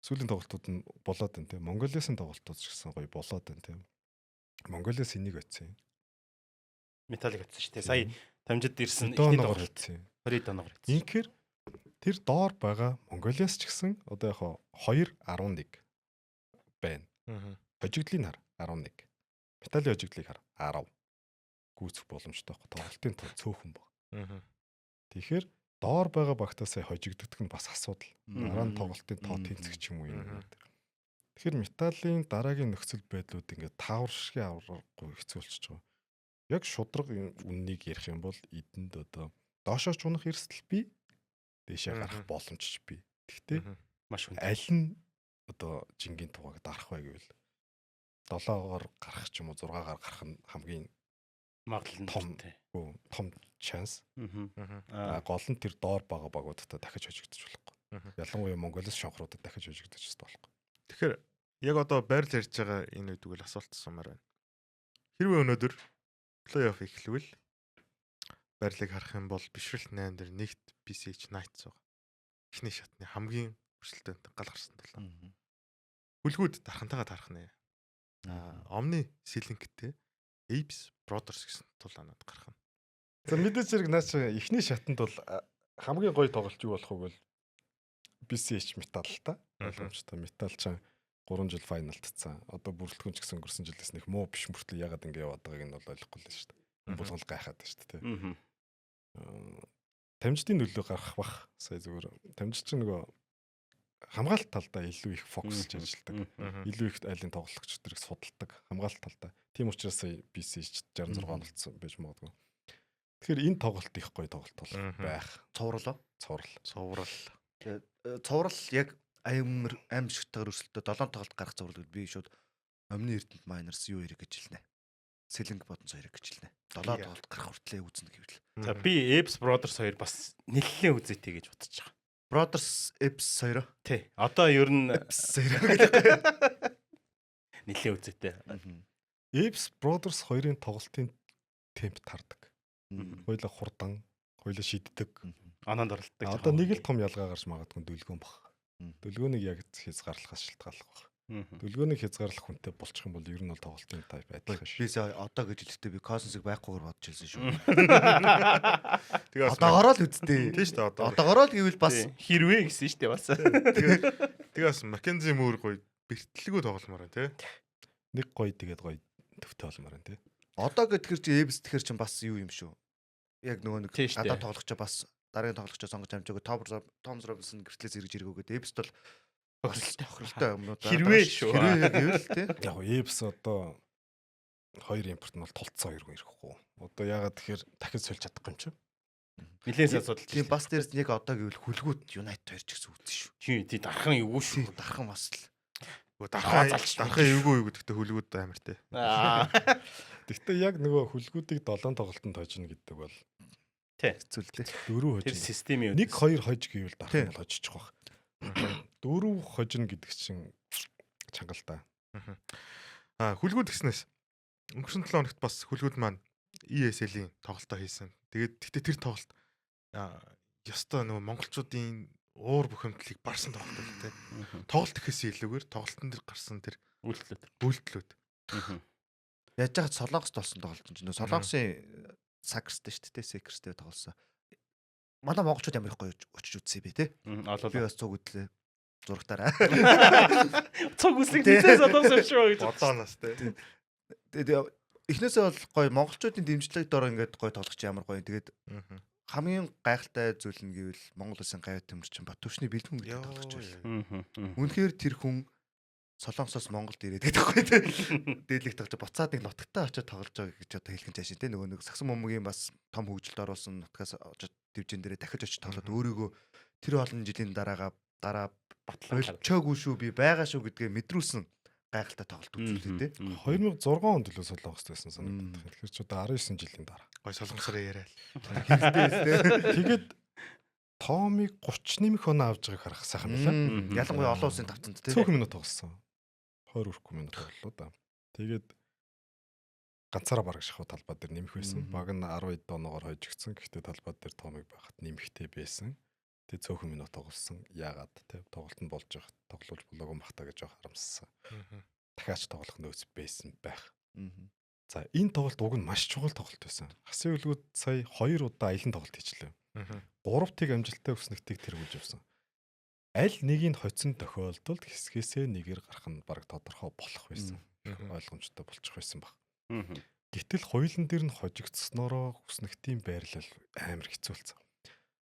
сүүлийн тоглолтууд нь болоод байна те. Монголиасын тоглолтууд ч гэсэн гоё болоод байна те. Монголиас энийг очсон. Металлик очсон шүү дээ. Сая тамжид ирсэн эхний тоглолт очсон. 20 доноогоор очсон. Инхээр тэр доор байгаа Монголиас ч гэсэн одоо яг 2.11 байна. Хожигдлыг хар 11. Металлын хожигдлыг хар 10. Гүйцэх боломжтой байхгүй. Тоглолтын тоо цөөхөн баг. Тэгэхээр доор байгаа багтаасаа хожигддаг нь бас асуудал. Дараа нь тоглолтын тоо тэнцэх ч юм уу юм. Тэгэхээр металлын дараагийн нөхцөл байдлууд ингээд таавар шиг аврахгүй хэцүү болчихж байгаа. Яг шудраг үннийг ярих юм бол эдэнд одоо доошоо ч унах эрсдэл бий, дээшээ гарах боломж ч бий. Гэхдээ маш хүнд. Аль нь одоо жингийн тугааг дарах вэ гэвэл 7-оор гарах ч юм уу 6-гаар гарах нь хамгийн магадлал нь том шанс. Гол нь тэр доор байгаа багуудтай дахиж хожигдож болохгүй. Ялангуяа Монголоос шонхруудад дахиж хожигдож ёстой болохгүй. Тэгэхээр яг одоо байрлал ярьж байгаа энэ үед үгэл асуулт асуумаар байна. Хэрвээ өнөөдөр плей-офф эхлэвэл байрлалыг харах юм бол бишрэлт 8 дээр нэгт BCH Knights байгаа. Эхний шатны хамгийн өрсөлдөөнтэй гал гарсан тулаа. Хүлгүүд дархантайгаа тарах нэ. Omni Сэлэнктэй Apes Brothers гэсэн тулаанууд гарах нь. За мэдээж хэрэг наач эхний шатанд бол хамгийн гоё тоглолт юу болох вэ гэвэл BCH Metal л та. Ойлгомжтой. Metal ч 3 жил файналдцсан. Одоо бүрэлдэхүүн ч гэсэн өнгөрсөн жилээс нэг муу биш мөртлөө ягаад ингэ яваад байгааг нь бол ойлгохгүй л шүү дээ. Булгал гайхаад байна шүү дээ. Тамжидын нөлөө гарах бах. Сая зүгээр тамжид чинь нөгөө хамгаалалт талдаа илүү их фокусж ажилладаг. Илүү их айлын тоглогч төрийг судалдаг хамгаалалт талдаа. Тийм учраас сая BCH 66 онолцсон байж магадгүй. Тэгэхээр энэ тоглолт их гоё тоглолт болох байх. Цуврал уу? Цуврал. Цуврал яг амар аимшигтайгаар өрсөлдөө 7 тоглолт гарах цуврал би шууд Omni Эрдэнэт Miners юу хэрэг гэж хэлнэ. Сэлэнг бодон хоёрыг гэж хэлнэ. 7 тоглолт гарах хүртлээ үзнэ гэвэл. За би Apes Brothers хоёр бас нэлээд үзээтэй гэж бодож байгаа. Brothers Apes 2. Тий. Одоо ер нь Apes 2 гэдэг. Нэлээд үзээтэй. Apes Brothers 2-ын тоглолтын темп тардаг. Хоёлаа хурдан, хоёлаа шиддэг. Оноонд оролддог. Одоо нэг л том ялгаа гарч магадгүй дөлгөөн бах. Дөлгөөнийг яг хязгаарлахаас шалтгааллах баг. Дүлгөөнийг хязгаарлах хүнтэй болчих юм бол ер нь бол тоглолтын type адилхан Би шүү. сая одоо гэж хэлэхдээ би Cousins-ыг байхгүйгээр бодож хэлсэн шүү. Тэгээ бас Одоогороо л үсттэй. Тийм шүү дээ одоо. Одоогороо л гэвэл бас Хэрвээ гэсэн шүү дээ бас. Тэгээ бас Маккензи Мөр гоё бэртлэгүү тогломоор байна тий. Нэг гоё тэгээд гоё төвтэй болмоор байна тий. одоо гэтгэр чи Эвс тэгэхэр чин бас юу юм шүү. Яг нөгөө нэг Тийм шүү дээ. гадаа тоглогчоо бас дараагийн тоглогчоо сонгож амжаагүй Томс Робинсон гэртлээс эргэж эргүүгээд Эвс бол бас хохиролтой юмнууд. Хэрвээ шүү. Хэрвээ гэвэл тий. Яг гоо Эвс одоо хоёр импорт нь бол тулцсан хоёр хүн ирэхгүй. Одоо яагаад тэгэхээр дахиж сольж чадахгүй юм чи. Нилээн асуудал. Тийм бас дээрс нь яг одоо гэвэл хүлгүүд United хоёр ч гэсэн үзсэн шүү. Тийм тий дархан эвгүй шүү. Тийм дархан бас л. Дархан залж дархан эвгүй юу гэдэгтээ хүлгүүд амар тий. Аа. Гэхдээ яг нөгөө хүлгүүдийг 7 тоглолтод хожино гэдэг бол Хэцүү л тий. дөрөв Тэр хожино. системийн Нэг хоёр хож гэвэл дархан Тий. бол хожчих واخ. Дөрөв хожино гэдэг чинь чангалтай. Аа хүлгүүд гэснээс өнгөрсөн 7 хоногт бас хүлгүүд маань ESL-ийн тоглолтоо хийсэн. Тэгээд тэгтээ тэр тоглолт ёстой нөгөө монголчуудын уур бухимдлыг барсан тоглолт байл тий. Тоглолт гэхээс илүүгээр тоглолтын дээр гарсан тэр үйлдэлүүд. үйлдэлүүд. Яаж яхад Солонгост болсон тоглолт чинь нөө Солонгосын Сакерстэй шүү дээ, Секерстэй тоглосон. Манай монголчууд ямар их гоё очиж үзсэн юм бэ те. Би Олоо. бас цуг үдлээ. Зурагтаараа. Цуг үслэг нэлээд солонгос юм шүү гэж. Бодоонаас тий. Тэгээд эхнээсээ бол гоё монголчуудын дэмжлэг дор ингээд гоё тоглож ямар гоё. Тэгээд хамгийн гайхалтай зүйл нь гэвэл Монгол улсын гавьяа төмөрчин Батүвшний бэлтгэн гэдэг тоглогч байл. Үнэхээр тэр хүн Солонгосоос Монголд ирээд гэдэг байхгүй те. Дээдлэх тоглож буцаад нэг нутагтаа очиод тоглож байгаа гэж одоо хэлхэн цаашаа те. Нөгөө нэг сагсан бөмбөгийн бас том хөгжилд оруулсан нутгаас очиод дивжин дээрээ дахиж очиж тоглоод өөрийгөө тэр олон жилийн дараагаа дараа Батлан болчоогүй шүү би байгаа шүү гэдгээ мэдрүүлсэн гайхалтай тоглолт үзүүлээ те. 2006 онд л Солонгост байсан санагдах. Тэгэхээр ч одоо 19 жилийн дараа. Гой солонгосоор яриа л. Тэгээд Томыг 30 нэмэх оноо авч байгааг харах сайхан байлаа. Ялангуяа олон улсын тавцанд те. Цөөхөн минут тоглосон. 20 хүрэхгүй минут тоглолоо да. Тэгээд ганцаараа бараг шахуу талбай дээр нэмэх байсан. Баг нь 10 оноогоор хожигдсон. Гэхдээ талбай дээр Томыг байхад нэмэхтэй байсан. Тэгээд цөөхөн минут тоглосон. Яагаад те тоглолт нь болж байгаа тоглуулж болоогүй мах та гэж харамссан. Дахиад ч тоглох нөөц байсан байх. За энэ тоглолт уг нь маш чухал тоглолт байсан. Хасын үлгүүд сая 2 удаа аялан тоглолт хийчлээ. 3 тэг амжилттай өснөгтийг тэргүүлж явсан. Аль нэгийг хоцсон тохиолдолд хэсгээсээ нэгээр гарах нь бараг тодорхой болох байсан. Ойлгомжтой болчих байсан баг. Гэтэл хоёулан дээр нь хожигдсноороо хүснэгтийн байрлал амар хэцүү болсон.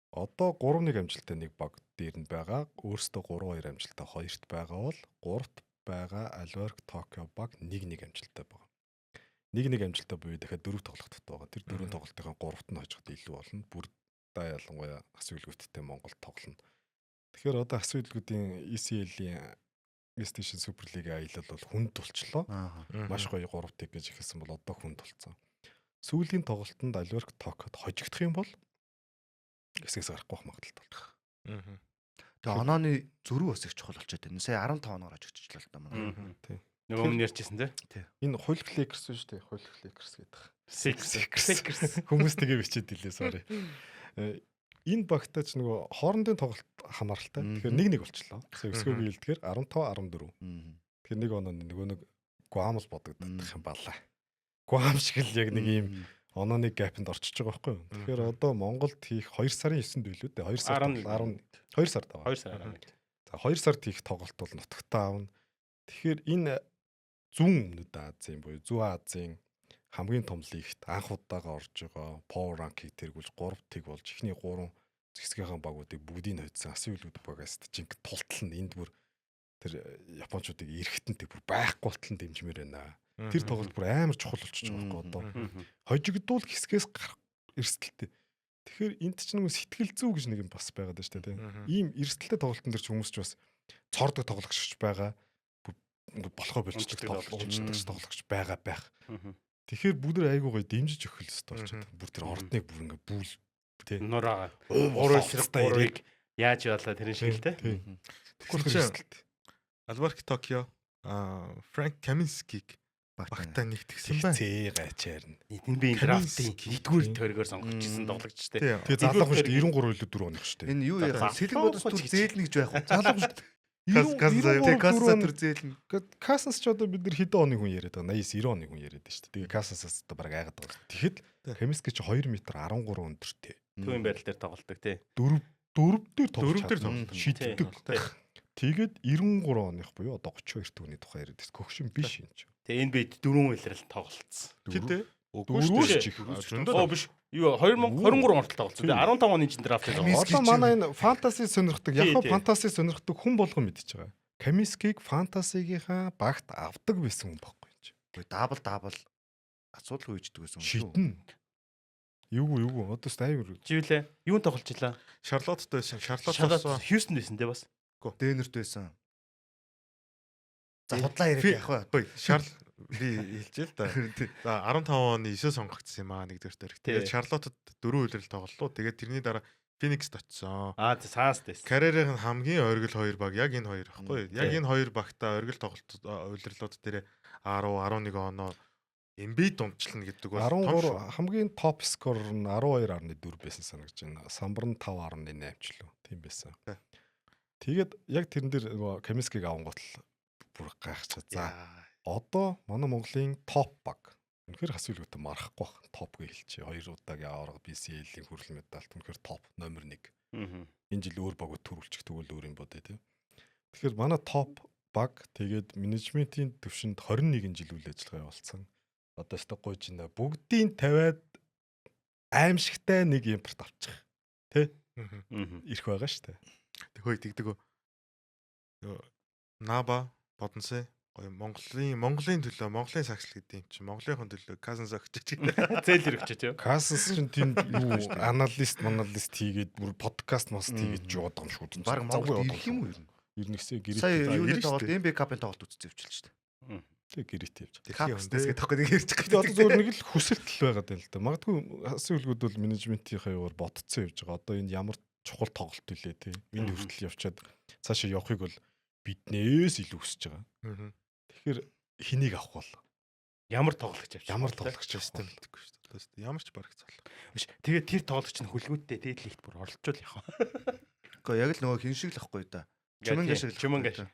Одоо 3-1 амжилттай нэг баг дээр нь байгаа. Өөрөөсөө 3-2 амжилттай хоёрт байгаа бол гуравт байгаа Alvark Tokyo баг 1-1 амжилттай байгаа. 1-1 амжилттай буюу дахиад дөрөв тоглох дутуу байгаа. Тэр дөрөв тоглолтынхаа гуравт нь хожиход илүү болно. Бүр да ялангуяа хас үлгүүттэй Монгол тоглоно. Тэгэхээр одоо хас үлгүүдийн ECL-ийн PlayStation Super League аялал бол хүнд тулчлаа. Маш гоё 3 тэг гэж эхэлсэн бол одоо хүнд тулцсан. Сүүлийн тоглолтод Alvark Tokyo-д хожигдох юм бол хэсгээс гарахгүй байх магадлалтай болох. Тэгээ онооны зөрүү бас их чухал болчиход байна. Сая 15 оноогоор хожигдчихлаа л да манай. Тий. Нөгөө өмнө ярьжсэн тий. Энэ хулих Lakers шүү дээ. Хулих Lakers гэдэг. Sixers. Хүмүүс тэгээ бичээд илээ sorry. Энэ багтаа ч нөгөө хоорондын тоглолт хамааралтай. Тэгэхээр 1-1 болчлоо. Өсгөөгийн илдгээр 15 14. Тэгэхээр нэг онооны нөгөө нэг Гуам л бодогдох юм балаа. Гуам шиг л яг нэг ийм онооны гэпэнд орчиж байгаа байхгүй юу. Тэгэхээр одоо Монголд хийх 2 сарын 9-нд билүү дээ. 2 сард 10 2 сард аваа. 2 сар 11. За 2 сард хийх тоглолт бол нутагтаа авна. Тэгэхээр энэ зүүн өмнөд Азийн буюу Зүүн Азийн хамгийн том лигт анх удаага орж байгаа Power Rank-ийг тэргүүлж 3 тэг болж эхний 3 зэсгийнхаа багуудыг бүгдийг нь хоцсон Асын үлгүүд багаас жинк тултал нь энд бүр тэр японочдыг эрэхтэн тэг бүр байхгүй болтол нь дэмжмээр байна. Тэр тоглолт бүр амар чухал болчихж байгаа байхгүй одоо. Хожигдуул хэсгээс гарах эрсдэлтэй. Тэгэхээр энд чинь нэг сэтгэл зүй гэж нэг юм бас байгаад байна шүү дээ тийм. Ийм эрсдэлтэй тоглолтын дээр ч хүмүүс ч бас цордог тоглогч байгаа. Бүр болохоо болчихдог тоглогч тоглогч байгаа байх. Тэгэхээр бүгд айгуу гоё дэмжиж өгөх л ёстой болчиход. Бүр тэр ордныг бүр ингээ бүл тий. Нураа. Гурван эсрэг гурвыг яаж яваалаа тэрэн шиг л тий. Тэгэхээр Alvark Tokyo Франк Каминскиг багтаа нэгтгсэн байна. Зээ гайчаарна. Энэ би энэ драфтын нэгдүгээр тойргоор сонгож ирсэн тоглогч тий. Тэгээ залуу хүн шүү дээ 93 илүү 4 оных шүү дээ. Энэ юу яа сэлэг бодос түр зээлнэ гэж байх уу? Залуу хүн шүү дээ. Cousins Cousins тэр зээлнэ. Cousins ч одоо бид нар хэдэн оны хүн яриад байгаа. 89 90 оны хүн яриад байна шүү дээ. Тэгээ Cousins-аас одоо баг айгаад байгаа. Тэгэхэд Камински ч 2 м 13 өндөртэй. Төвийн байрал дээр тоглолдог тий. 4 4 дээр тоглож Дөрөв дээр тоглолдог. Шиддэг. Тэгээд 93 оных буюу одоо 32 түүний тухай яриад байсан. Хөгшин биш юм чи. Тэгээ NBA-д дөрвөн улирал тоглолцсон. Хитэ? Үгүй Дөрөв шүү ч их. Зөндөө Оо биш. Юу 2023 ортол тоглолцсон. Тэгээ 15 оны чинь драфт Камински Одоо манай энэ фэнтези сонирхдаг, яг Тий, тий. фэнтези сонирхдаг хүн болгон мэдчихэж байгаа. Каминскиг фэнтезигийнхаа багт авдаг байсан хүн байхгүй юм чи. Дабл дабл асуудалгүй хийждэг байсан юм шүү. Шиднэ. Эвгүй эвгүй. Одоо ч аюур. Живлээ. Юун тоглож илаа? Шарлотт байсан. Шарлотт Шарлот болсон. Хьюстон байсан тий бас. Дэнерт байсан. За худлаа яриад явах вэ? Хөөе, Шарл би хэлжээ л да. За 15 оны 9 сонгогдсон юм аа нэгдүгээр дээр. Тэгээд Шарлоттод дөрвөн улирал тоглолоо. Тэгээд тэрний дараа Феникст очсон. Аа тий Санст байсан. Карьерийн хамгийн оргил хоёр баг яг энэ хоёр байхгүй юу? Яг Тий. энэ хоёр багтаа оргил тоглолт улирлууд дээр 10 11 оноо Embiid думчлна гэдэг бол том 13 шүү. хамгийн топ скор нь 12.4 байсан санагдаж байна. Самбар нь 5.8 ч лөө. Тийм байсан. Тий. Тэгээд яг тэрэн дээр нөгөө Каминскиг авангуут л бүр гайхчихаа. За Яа. одоо манай Монголын топ баг. Үнэхээр хас үлгүүтэн марахгүй бах. Топ гэж хэлчихье. Хоёр удаагийн аварга BCL-ийн хүрэл медальт үнэхээр топ номер 1. Аа. Энэ жил өөр багууд төрүүлчих тэгвэл өөр юм бодъё тий. Тэгэхээр манай топ баг тэгээд менежментийн төвшөнд 21 жил үйл ажиллагаа явуулсан. Одоо өстө гуйж байна. Бүгдийн тавиад аимшигтай нэг импорт авчих Мгм. Аа. ирэх байгаа шүү дээ. Хөөе тэгдэг үү. Нөгөө Наба Бодонсэ гоё Монголын төлөө Монголын сагсл гэдэг юм чи Монголынхон төлөө Cousins огчиж гэдэг. Зээл хэрэгч тий. Cousins чинь тэнд юу аналист маналист хийгээд бүр подкаст маст хийгээд яваад байгаа юм шүү дээ. Баг Монголд ирэх юм уу ер нь? Ер нь гэсэн гэрээ. Сая За, юуны ирнэ шүү тоглолт дээ. NBA Cup-ын тоглолт үзсэн явчихлаа шүү дээ. Тэг гэрээтэй явж байгаа. Cup Дэлхийн гэсгээд хүн тахгүй нэг ярьж Гэтэ одоо зөвхөн нэг л хүсэлт л байгаад байна л да. Магадгүй хасан үлгүүд бол менежментийнхаа юугаар ботцсон явж байгаа. Одоо энэ ямар чухал тоглолт үлээ те. Энд хүртэл явчаад цаашаа явахыг бол биднээс илүү хүсэж байгаа. Мгм. Тэгэхээр хэнийг авах бол Ямар тоглогч авчих. ямар тоглогч авах Систем вэ? мэдэхгүй шүү дээ. Одоо ямар ч бараг цаал. Биш. Тэгээд тэр тоглогч нь хүлгүүттэй дээд лигт бүр оролцвол явах. Гэхдээ яг л нөгөө хин шиг л ахгүй да. Чүмэнгэ шиг л Чүмэнгэ.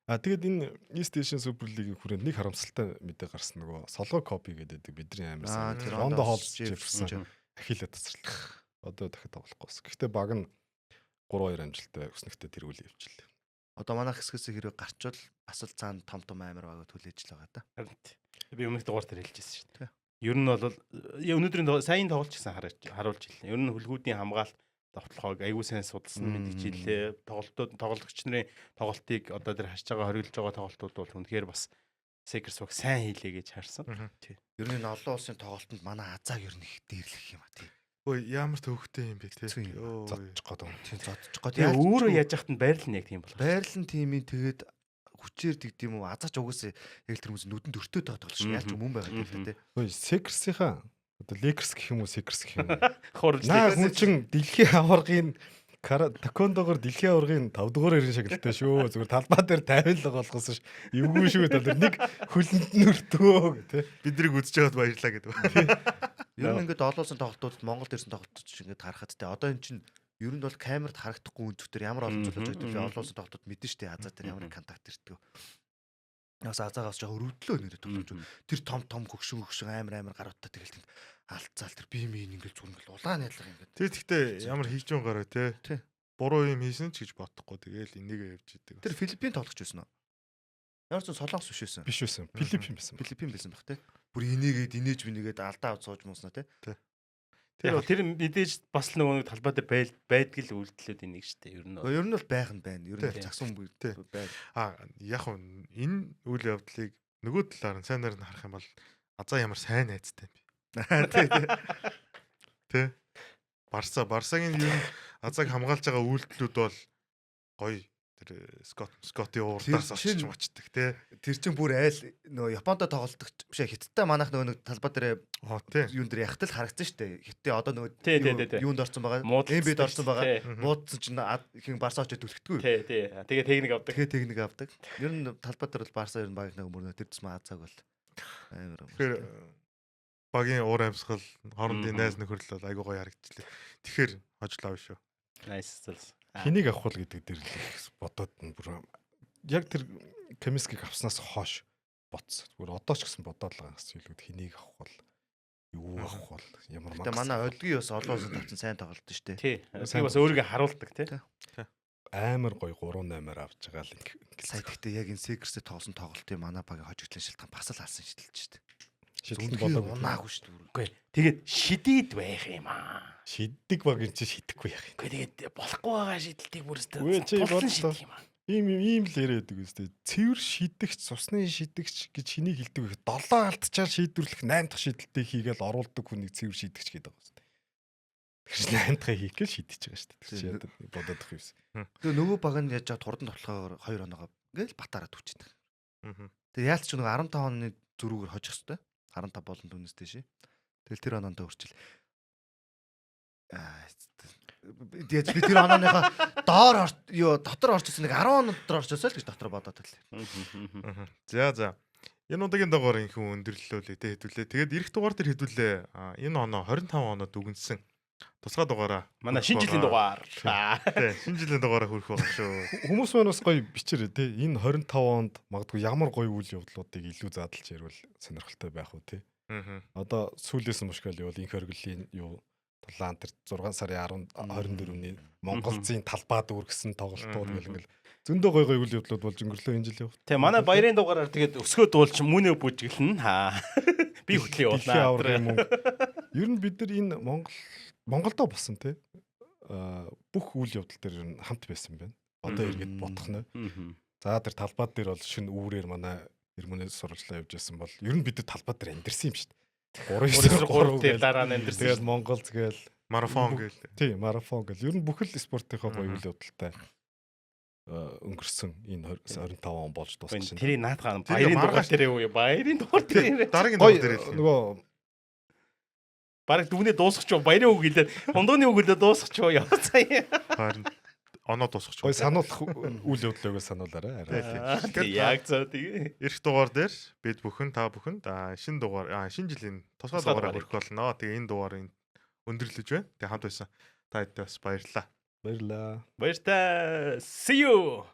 А тэгээд энэ East Asian Super League-ийн хүрээнд нэг харамсалтай мэдээ гарсан нөгөө солгой копи гэдэг бидний амар Аа сайн. тэр Рондо Рондо Холлс Джефферсон. Джефферсон ахилаа тасарлаа. Одоо дахиад тоглохгүй бас. Гэхдээ баг нь 3-2 амжилттай өснөгтэй тэргүүл явчихлаа. Одоо манайх хэсгээс хэрэг гарчвал бас л цаана том том амар багууд хүлээж л байгаа да. Харин тий. Би өмнөх дугаар дээр хэлжсэн шүү Тий. дээ. Ер нь бол өнөөдрийн сайн тоглолч гэсэн харуулж хэллээ. Ер нь хүлгүүдийн хамгаалт довтлохог аягүй сайн судалсан мэдчихлээ. Тоглолтууд тоглогч нарын тоглолтыг одоо тэр харж байгаа хориглож байгаа тоглолтууд бол үнэхээр бас Секерс баг сайн хийлээ гэж харсан. Ер нь энэ олон улсын тоглолтод манай Азааг ер нь их дээрлэх юм а тий. Ой ямар төвхтэй юм бэ те. Хэцүү юм. Йоо. Зодчих гээд байна. Тийм зодчих гоо. Тэгээ өөрөө яаж яхад нь байрлал нь яг тийм болох. Байрлал тимийн тэгээд хүчээр дэгд юм уу? Азаач угаасаа яг л тэр хүмүүс нүдэнд өртөөд байгаа тоглож шин. Яаж ч мөн байгаа юм л тий. Ой, Секерсийнхаа одоо Lakers гэх юм уу, Секерс гэх юм уу? Хурж Наа хүн чин дэлхийн аваргын такондогоор дэлхийн аваргын 5 дугаар эрен шагналтай шүү. Зүгээр талбай дээр 50 л болгосон ш. Эвгүй шүү тал дээр нэг хөлөнд нь өртгөө гэх тээ. Биднийг үзэж байгаад баярлаа гэдэг. Ер нь ингээд олон улсын тоглолтуудад Монголд ирсэн тоглолтууд чинь ингээд харахад те одоо эн чинь ер нь бол камерт харагдахгүй өнцгтэр ямар олон зүйл болж байгаа олон улсын тоглолтууд мэдэн штэ Азаа дээр ямар контакт ирдэг. Бас Азаагаас жоо өрөвдлөө нэрээ тоглож. Тэр том том хөгшин хөгшин амар амар гаруудтай тэгэл тэнд алдцаал тэр бие мийн ингээд зүгээр ингээд улаан ялга ингээд. Тэр гэхдээ ямар хийж юм гараа те. Тий. Буруу юм хийсэн ч гэж бодохгүй тэгэл энийгээ явж идэг. Тэр Филиппин тоглогч байсан уу? Ямар ч солонгос биш байсан. Биш байсан. Филиппин байсан. Филиппин байсан баг те. Бүр энийгээд инээж минийгээд алдаа авч сууж мууснаа те. Тэр тэр мэдээж бас л нөгөө нэг талбай дээр байдаг л үйлдэлүүд энийг шүү дээ. Ер нь бол. Ер нь бол байх нь байна. Ер нь Тий. бол загсан Тий. байна. А яг нь энэ үйл явдлыг нөгөө талаар нь сайнаар нь харах юм бол Азаа ямар сайн найзтай юм бэ. Тий, тий. Тэ? Барсагийн ер нь Азааг хамгаалж байгаа үйлдэлүүд бол гоё тэр Скотти уурдаас Тэр чинь- очиж мочдөг те. Тэр чинь бүр айл нөгөө Японд тоглолдог биш ээ Хятадтай манайх нөгөө нэг талбай дээр Оо тий. юун дээр яхад л харагдсан шүү дээ. Хятад одоо нөгөө Тий, тий, тий, тий. юунд орсон байгаа? Муудалцсан NBA-д орсон байгаа. Тий. Муудсан чинь хин Барса очиж түлхэдэггүй. Тий, тий. Тэгээ техник авдаг. Тэгэхээр техник авдаг. Ер нь талбай дээр бол Барса ер нь баг нэг мөрнө тэр тусмаа Азааг бол амар юм. Тэгэхээр багийн уур амьсгал, хоорондын найз нөхөрлөл бол айгуу гоё харагдчихлаа. Тэгэхээр хожлоо шүү. Nice зүйлс. Хэнийг авах вэ гэдэг дээр л их бодоод нь бүр Яг тэр Каминскийг авснаас хойш бодсон. Зүгээр одоо ч гэсэн бодоод л байгаа гэсэн илүүд хэнийг авах бол юу авах бол ямар Гэтэ манай Олгийн бас олон улсад авсан сайн тоглолт шүү дээ. Тий. Би бас өөрийгөө харуулдаг тий. Амар гоё 3-8-аар авч байгаа л ингэ. Сая гэхдээ яг энэ Секерстэй тоглосон тоглолтын манай багийн хожигдлын шалтгаан бас л алсан шидэлж шүү дээ. Шидэлт болоогүй. Унаагүй шүү дээ. Үгүй. Тэгээд шидэд байх юм аа. Шиддэг баг эн чинь шидэхгүй яах юм. Үгүй тэгээд болохгүй байгаа шидэлтийг бүр өстө Үгүй, чи тулсан бодлоо. шидэх юм аа. Ийм ийм ийм л яриа байдаг үстэй. Цэвэр шидэгч, цусны шидэгч гэж хэнийг хэлдэг вэ? Долоо алдчаар шийдвэрлэх 8 дахь шидэлтийг хийгээл оруулдаг хүнийг цэвэр шидэгч гэдэг байгаа үстэй. Тэр чинь 8 дахь хийх гээл шидэж байгаа шүү дээ. Тэр чинь ядаад бодоод их юмс. Тэгээ нөгөө баг нь яаж чад хурдан тоглохоор 2 оноогоо ингээл батараад түчдэг. Тэгээ яалт ч нөгөө 15 оны зөрүүгээр хожих хэвээр. 15 болон түүнээс тийшээ. Тэгэл тэр оноондоо өрчил. Аа тэгээд би тэр онооныхоо доор юу дотор орчихсон нэг 10 он дотор орчихсон л гэж дотор бодоод байлаа. За за. Энэ удаагийн дугаар инхэн өндөрлөлөө тэ хэдүүлээ. Тэгээд эх дугаар дээр хэдүүлээ. Энэ оноо 25 оноод дүгнсэн. Тусгай дугаараа. Манай шинэ жилийн дугаар. Тий, шинэ жилийн дугаараа хүрэх байгаа шүү. Хүмүүс маань бас гоё бичээрэй те. Энэ 25 онд магадгүй ямар гоё үйл явдлуудыг илүү задлж ярил сонирхолтой байх уу те. Одоо сүүлээс мушгаал юу инх оргилын юу тулаан тэр 6 сарын 10 24-ний Монголзын талбай дүүргэсэн тоглолтууд гэл ингээл зөндөө гоё гоё үйл явдлууд болж өнгөрлөө энэ жил. Тэ манай баярын дугаараар тэгээд өсгөө дуулж мүнэ бүжиглэн. Аа. Би хөтлөө Дэлхийн явуулнаа. аваргын мөнгө. Ер нь бид нар энэ Монгол Монголдо болсон те. Бүх үйл явдал дээр ер нь хамт байсан байна. Одоо эргээд бодох нэ. За тэр талбай дээр бол шинэ үүрээр манай Эрмөнөөс сурвалжлаа явж байсан бол ер нь бид нар талбай дээр амьдэрсэн юм шүү дээ. 3 3 дээр дараа нь амьдэрсэн. Тэгэл Монгол тэгэл Марафон гээл. Тий, марафон гэл. Ер нь бүхэл спортынхоо гоё үйл явдалтай өнгөрсөн энэ 25 он болж дууссан. Тэрийг наадхаа баярын дугаар дээр юу баярын дугаар дээр. Дараагийн дугаар дээр хэлэх. Нөгөө Бараг дүнээ дуусгах ч баярын үг хэлээд хундууны үг хэлээд дуусгах ч яа цаа. Харин оноо дуусгах ч. Гоё сануулах үйл явдлыг сануулаарай. Яг зөв тэгээ. Ирэх дугаар дээр бид бүхэн та бүхэнд шинэ дугаар шинэ жилийн тусгай дугаараа хүрэх болно. Тэгээ энэ дугаарыг өндөрлөж байна. Тэгээ хамт байсан та хэдтэй бас баярлалаа. Баярлалаа. Баяртай. See you.